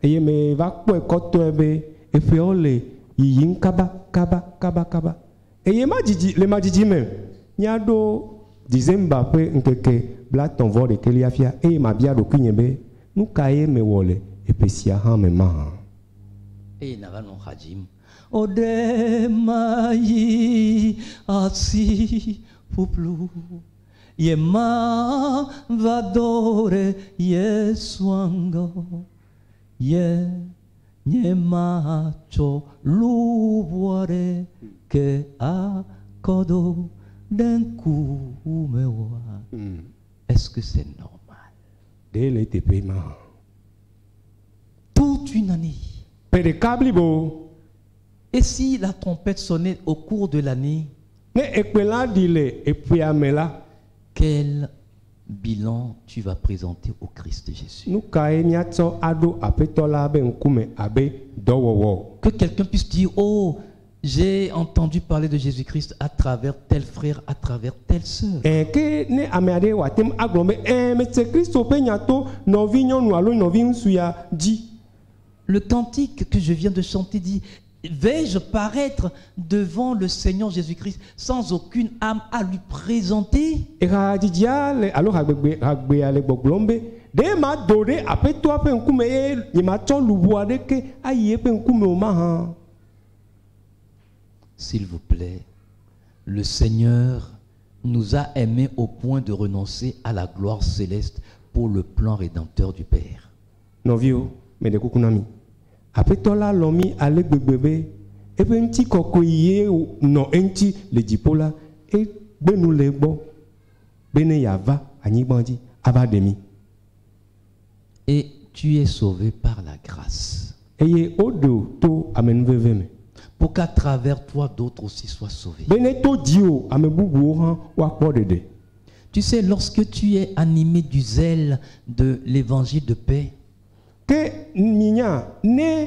Speaker 2: eye meva kpɔe kɔtɔe be eƒeawo le yiyim kaba kaba kaba kaba eye madzidzi le madzidzi me míaɖo December ƒe ŋkeke blaetɔ̃-vɔ-ɖekɛlia fia eye mabia ɖokuinye be nu kae mewɔ le eƒe sia hã me mahã.
Speaker 1: Eye nava nɔ ha dzim. Oɖe mayi asi ƒuƒlu ye ma va do ɖe Yesu ŋgɔ ye nye matsɔ luʋɔ ɖeke akɔ do ɖe ŋkume oa. Est-ce que c'est normal?
Speaker 2: Ɖe le eteƒe mahã.
Speaker 1: Toute une année.
Speaker 2: Ƒe ɖeka blibo.
Speaker 1: Et si la trompette sonnait au cours de l'année,
Speaker 2: Ne ekpẽ la ɖi le eƒea me la,
Speaker 1: quel bilan tu vas présenter au Christ Jésus?
Speaker 2: Nu kae míatsɔ aɖo aƒetɔ la be ŋkume abe dɔwɔwɔ?
Speaker 1: Que quelqu'un puisse dire, oh, j'ai entendu parler de Jésus-Christ à travers tel frère, à travers telle sœur.
Speaker 2: Ɛ ke ne ame aɖe wòate ŋu agblɔ be ɛ metse Kristo ƒe nya to nɔvi nyɔnu alo nɔvi ŋutsu ya dzi.
Speaker 1: Le cantique que je viens de chanter dit, vais-je paraître devant le Seigneur Jésus-Christ sans aucune âme à lui présenter?
Speaker 2: Ehadzidzia le alo hagbegbe hagbea le gbɔgblɔm be ɖe ma do ɖe aƒetɔa ƒe ŋkume ye nye matsɔ luʋɔ aɖeke ayi eƒe ŋkume o mahã.
Speaker 1: S'il vous plaît, le Seigneur nous a aimés au point de renoncer à la gloire céleste pour le plan rédempteur du Père.
Speaker 2: Nɔviwo, meɖe kuku na mi. Aƒetɔ la lɔ̃ mi ale gbegbe be eƒe ŋutikɔkɔe ye nɔ eŋuti le dziƒo la, egbe nu le egbɔ be ne yeava anyigba dzi ava ɖe mi.
Speaker 1: Et tu es sauvé par la grâce,
Speaker 2: Eye woɖe wò to amenuveve me.
Speaker 1: pour qu'à travers toi, d'autres aussi soient sauvés.
Speaker 2: Be ne to dziwò, ame bubuwo hã woakpɔ ɖeɖe.
Speaker 1: Tu sais, lorsque tu es animé du zèle de l'évangile de paix,
Speaker 2: Ke minya ne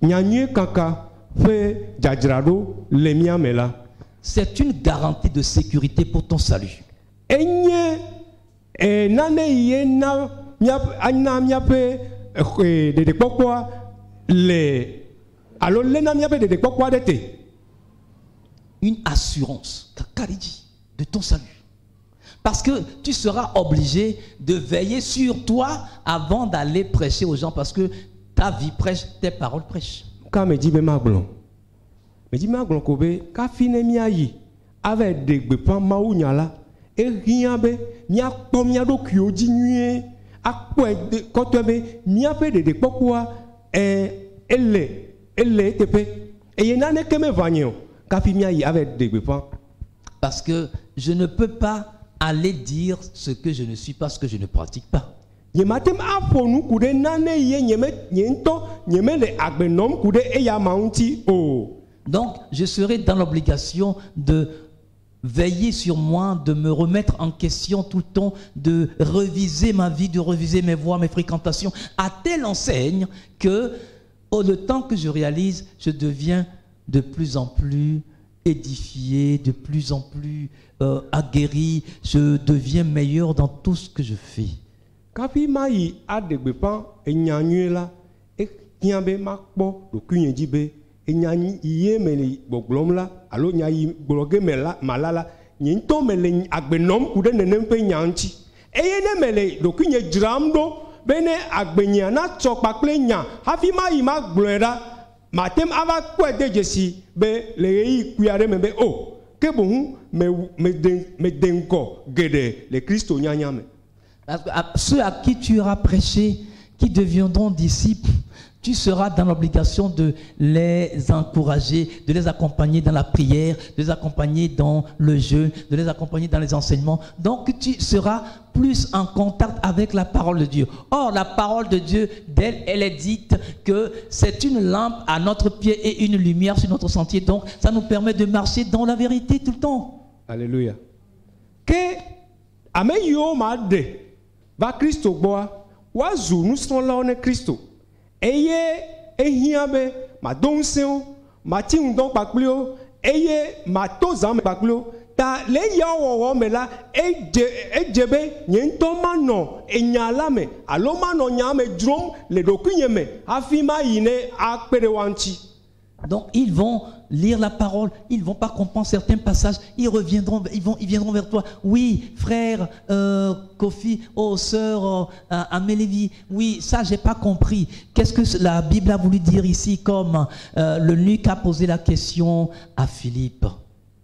Speaker 2: nyanyui kaka ƒe dzadzraɖo le mía me la,
Speaker 1: c'est une garantie de sécurité pour ton salut.
Speaker 2: Enye nane yi na míaƒe ana míaƒe ɖeɖekpɔkpɔa le alo léna míaƒe ɖeɖekpɔkpɔa ɖe te.
Speaker 1: Une assurance, kakariji, de ton salut. Parce que tu seras obligé de veiller sur toi avant d'aller prêcher aux gens parce que ta vie prêche, tes paroles prêchent.
Speaker 2: Ka medzi be magblɔ? Medzi magblɔ ko be kafi ne míayi ava ɖe gbeƒã mawunya la, ehiã be míakpɔ mía ɖokuiwo dzi nyuie, akpɔe de kɔtɔe be míaƒe ɖeɖekpɔkpɔa ele ele eteƒe eye naneke meʋã nye o kafi míayi ava ɖe gbeƒã.
Speaker 1: Parce que je ne peux pas aller dire ce que je ne suis pas, ce que je ne pratique pas.
Speaker 2: Nyemate ŋu aƒo nu ku ɖe nane ye nye me nye ŋutɔ nye mele agbe nɔm ku ɖe eya ma ŋuti o.
Speaker 1: Donc, je serai dans l'obligation de veiller sur moi, de me remettre en question tout le temps, de reviser ma vie, de reviser mes voies, mes fréquentations, à telle enseigne que, au le temps que je réalise, je deviens de plus en plus édifié, de plus en plus aguerri, je deviens meilleur dans tout ce que je fais.
Speaker 2: Kafi mayi aɖe gbeƒã enya nyuie la, ehiã be makpɔ ɖokuinye dzi be enya ye me le gbɔgblɔm la alo nya yi gblɔ ge me la mala la, nye ŋutɔ mele agbe nɔm ku ɖe nenem ƒe nya ŋuti. Eye ne mele ɖokuinye dzram ɖo be ne agbenyea natsɔ kpakple nya hafi mayi magblɔe ɖa, mate ŋu ava kpɔe de dzesi be le ɣeyiɣi kpui aɖe me be o ke boŋ me mede mede ŋgɔ geɖe le Kristo nyanya me.
Speaker 1: Parce que ceux à qui tu auras prêché, qui deviendront disciples, tu seras dans l'obligation de les encourager, de les accompagner dans la prière, de les accompagner dans le jeûne, de les accompagner dans les enseignements. Donc tu seras plus en contact avec la parole de Dieu. Or, la parole de Dieu, d'elle, elle est dite que c'est une lampe à notre pied et une lumière sur notre sentier. Donc, ça nous permet de marcher dans la vérité tout le temps.
Speaker 2: Alléluia. Ke ame yiwo ma ɖe va Kristo gbɔa, woazu nusrɔ̃lawo ne Kristo. Eye ehiã be mado ŋusẽ wo, mati ŋdɔ kpakpli wo, eye mato zã me kpakpli wo. Ta le eyawo wɔwɔ me la, edze edze be nye ŋutɔ manɔ enya la me alo manɔ nya me dzrom le ɖokuinye me hafi mayi ne akpe ɖe woa ŋuti.
Speaker 1: Donc ils vont lire la parole, ils vont pas comprendre certains passages, ils reviendront, ils viendront vers toi. Oui, frère Kofi, oh sœur Amélévi, oui, ça j'ai pas compris. Qu'est-ce que la Bible a voulu dire ici, comme l'eunuque a posé la question à Philippe?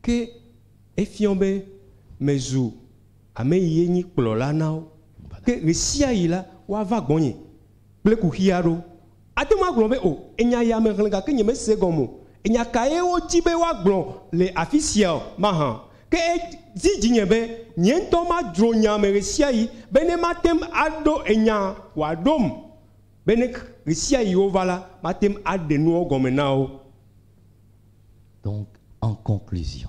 Speaker 2: Ke efia be mezu ame yi ye nyi kplɔla na wo. Ke ɣe sia ɣi la, woava gbɔnye kple kuxi aɖewo. Ate ŋu agblɔ be o enya ya me xlẽ gake nye mese gɔme o. Enya ka ye wodzi be woagblɔ le afi sia o mahã. Ke edzi dzinye be nye ŋutɔ madzro nya me ɣe sia ɣi be ne mate ŋu aɖo enya wòaɖom be ne ɣe sia ɣi wova la, mate ŋu aɖe nuwo gɔme na wo.
Speaker 1: Donc, en conclusion,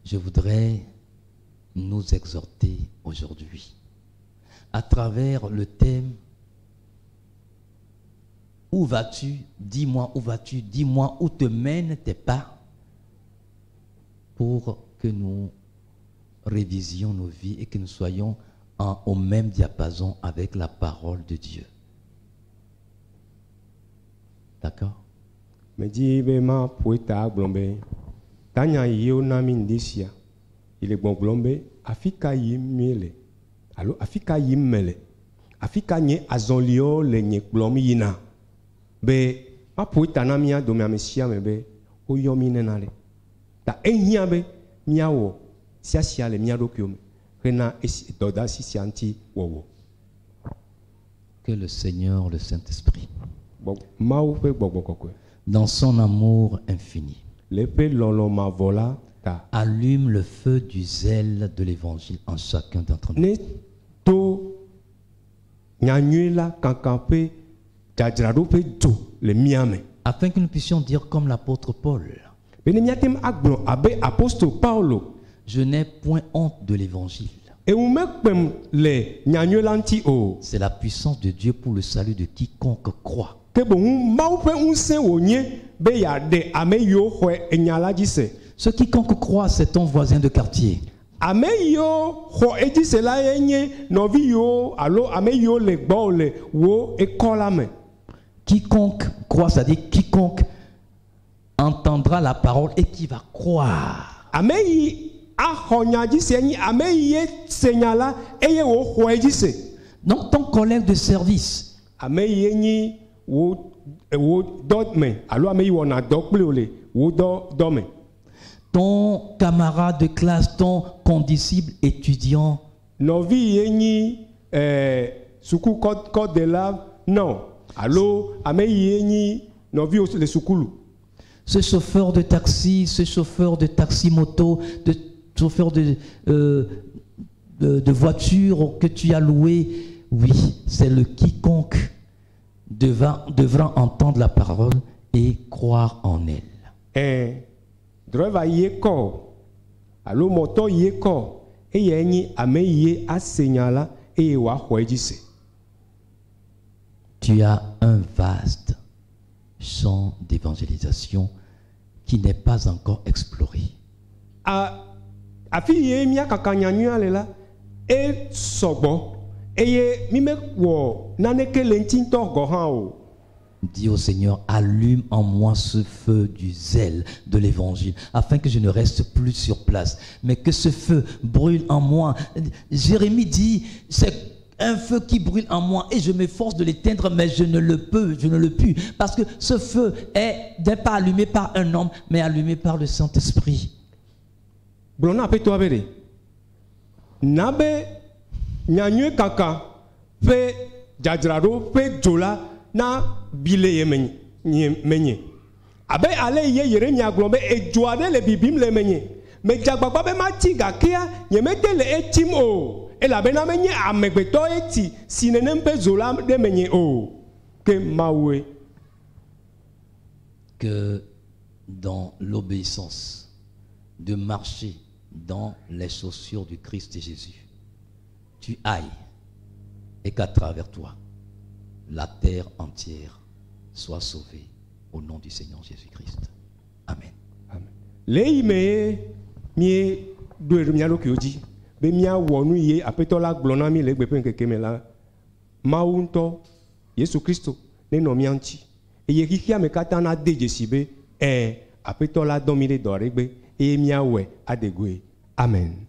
Speaker 1: je voudrais nous exhorter aujourd'hui à travers le thème Où vas-tu? Dis-moi où vas-tu? Dis-moi où te mènent tes pas, pour que nous révisions nos vies et que nous soyons au même diapason avec la parole de Dieu. D'accord?
Speaker 2: Medzi be maƒo eta agblɔ be tanya yi wona mi ŋdi sia yi le gbɔgblɔm be afi ka yim míele alo afi ka yim mele, afi ka nye azɔliwo le nye kplɔm yina, be maƒo eta na mía dome ame sia ame be woyɔ mí nena ɖe. Ta ehiã be míawɔ siasia le mía ɖokuiwo me hena esi dɔdeasi sia ŋuti wɔwɔ.
Speaker 1: Que le Seigneur, le Saint-Esprit,
Speaker 2: Gbɔ Mawu ƒe gbɔgbɔ kɔkɔe,
Speaker 1: dans son amour infini,
Speaker 2: le eƒe lɔlɔ mavɔ la ta,
Speaker 1: allume le feu du zèle de l'évangile en chacun d'entre nous.
Speaker 2: Ne to nyanyui la kankan ƒe dzadzraɖo ƒe dzo le mía me,
Speaker 1: afin que nous puissions dire comme l'apôtre Paul,
Speaker 2: be ne míate ŋu agblɔ abe apostol Paulo,
Speaker 1: je n'ai point honte de l'évangile.
Speaker 2: Eŋu mekpem le nyanyui la ŋuti o.
Speaker 1: C'est la puissance de Dieu pour le salut de quiconque croit.
Speaker 2: Ke boŋ Mawu ƒe ŋusẽ wònye be yeaɖe ame yiwo xɔe enya la dzi se.
Speaker 1: Ce quiconque croit, c'est ton voisin de quartier.
Speaker 2: Ame yiwo xɔ edzi se la ye nye nɔvi yiwo alo ame yiwo le gbɔwò le wò ekɔ la me.
Speaker 1: Quiconque croit, c'est-à-dire quiconque entendra la parole et qui va croire.
Speaker 2: Ame yi axɔ nya dzi se nyi ame yi ye se nya la eye wòxɔ edzi se.
Speaker 1: Donc ton collègue de service,
Speaker 2: Ame yi ye nyi wò wò dɔ me alo ame yi wɔna dɔ kpli wò le wò dɔ dɔ me.
Speaker 1: Ton camarade de classe, ton condisciple étudiant,
Speaker 2: Nɔvi yi ye nyi suku kɔdela nɔ alo ame yi ye nyi nɔviwo le sukulu.
Speaker 1: Ce chauffeur de taxi, ce chauffeur de taxi-moto, de chauffeur de voiture que tu as loué, oui, c'est le quiconque devra entendre la parole et croire en elle.
Speaker 2: Ɛ driver ye kɔ alo mɔtɔ ye kɔ eyae nyi ame ye ase nya la eye wòaxɔ edzi se.
Speaker 1: Tu as un vaste champ d'évangélisation qui n'est pas encore exploré.
Speaker 2: A afi ye míakaka nyanyuia le la e sɔgbɔ eye mi mewɔ naneke le ŋuti ŋutɔ gɔ hã o.
Speaker 1: Dis au Seigneur, allume en moi ce feu du zèle de l'évangile, afin que je ne reste plus sur place, mais que ce feu brûle en moi. Jérémie dit, c'est un feu qui brûle en moi et je m'efforce de l'éteindre, mais je ne le peux, je ne le puis, parce que ce feu n'est pas allumé par un homme, mais allumé par le Saint-Esprit.
Speaker 2: Gblɔ na aƒetɔa be ɖe na be nyanyui kaka ƒe dzadzraɖo ƒe dzo la na bi le ye me nye menye abe ale ye Yeremia gblɔ be edzo aɖe le bibim le menye medze agbagba be matsi gakea nyemete le etsim o elabena menye amegbetɔ ye tsi nenem ƒe dzo la ɖe menye o ke Mawue.
Speaker 1: Que dans l'obéissance de marcher dans les chaussures du Christ Jésus, tu ailles et qu'à travers toi, la terre entière soit sauvée au nom du Seigneur Jésus-Christ. Amen.
Speaker 2: Amen. Le yi me ye míeɖoe ɖe mía ɖokuiwo dzi be míawɔ nu ye aƒetɔ la gblɔ na mí le egbe ƒe ŋkeke me la, Mawu ŋutɔ Yesu Kristo nenɔ mía ŋuti eye xexea me katã nade dzesi be ɛ aƒetɔ la dɔ mí ɖe dɔ aɖe gbe eye míawɔe ade goe. Amen.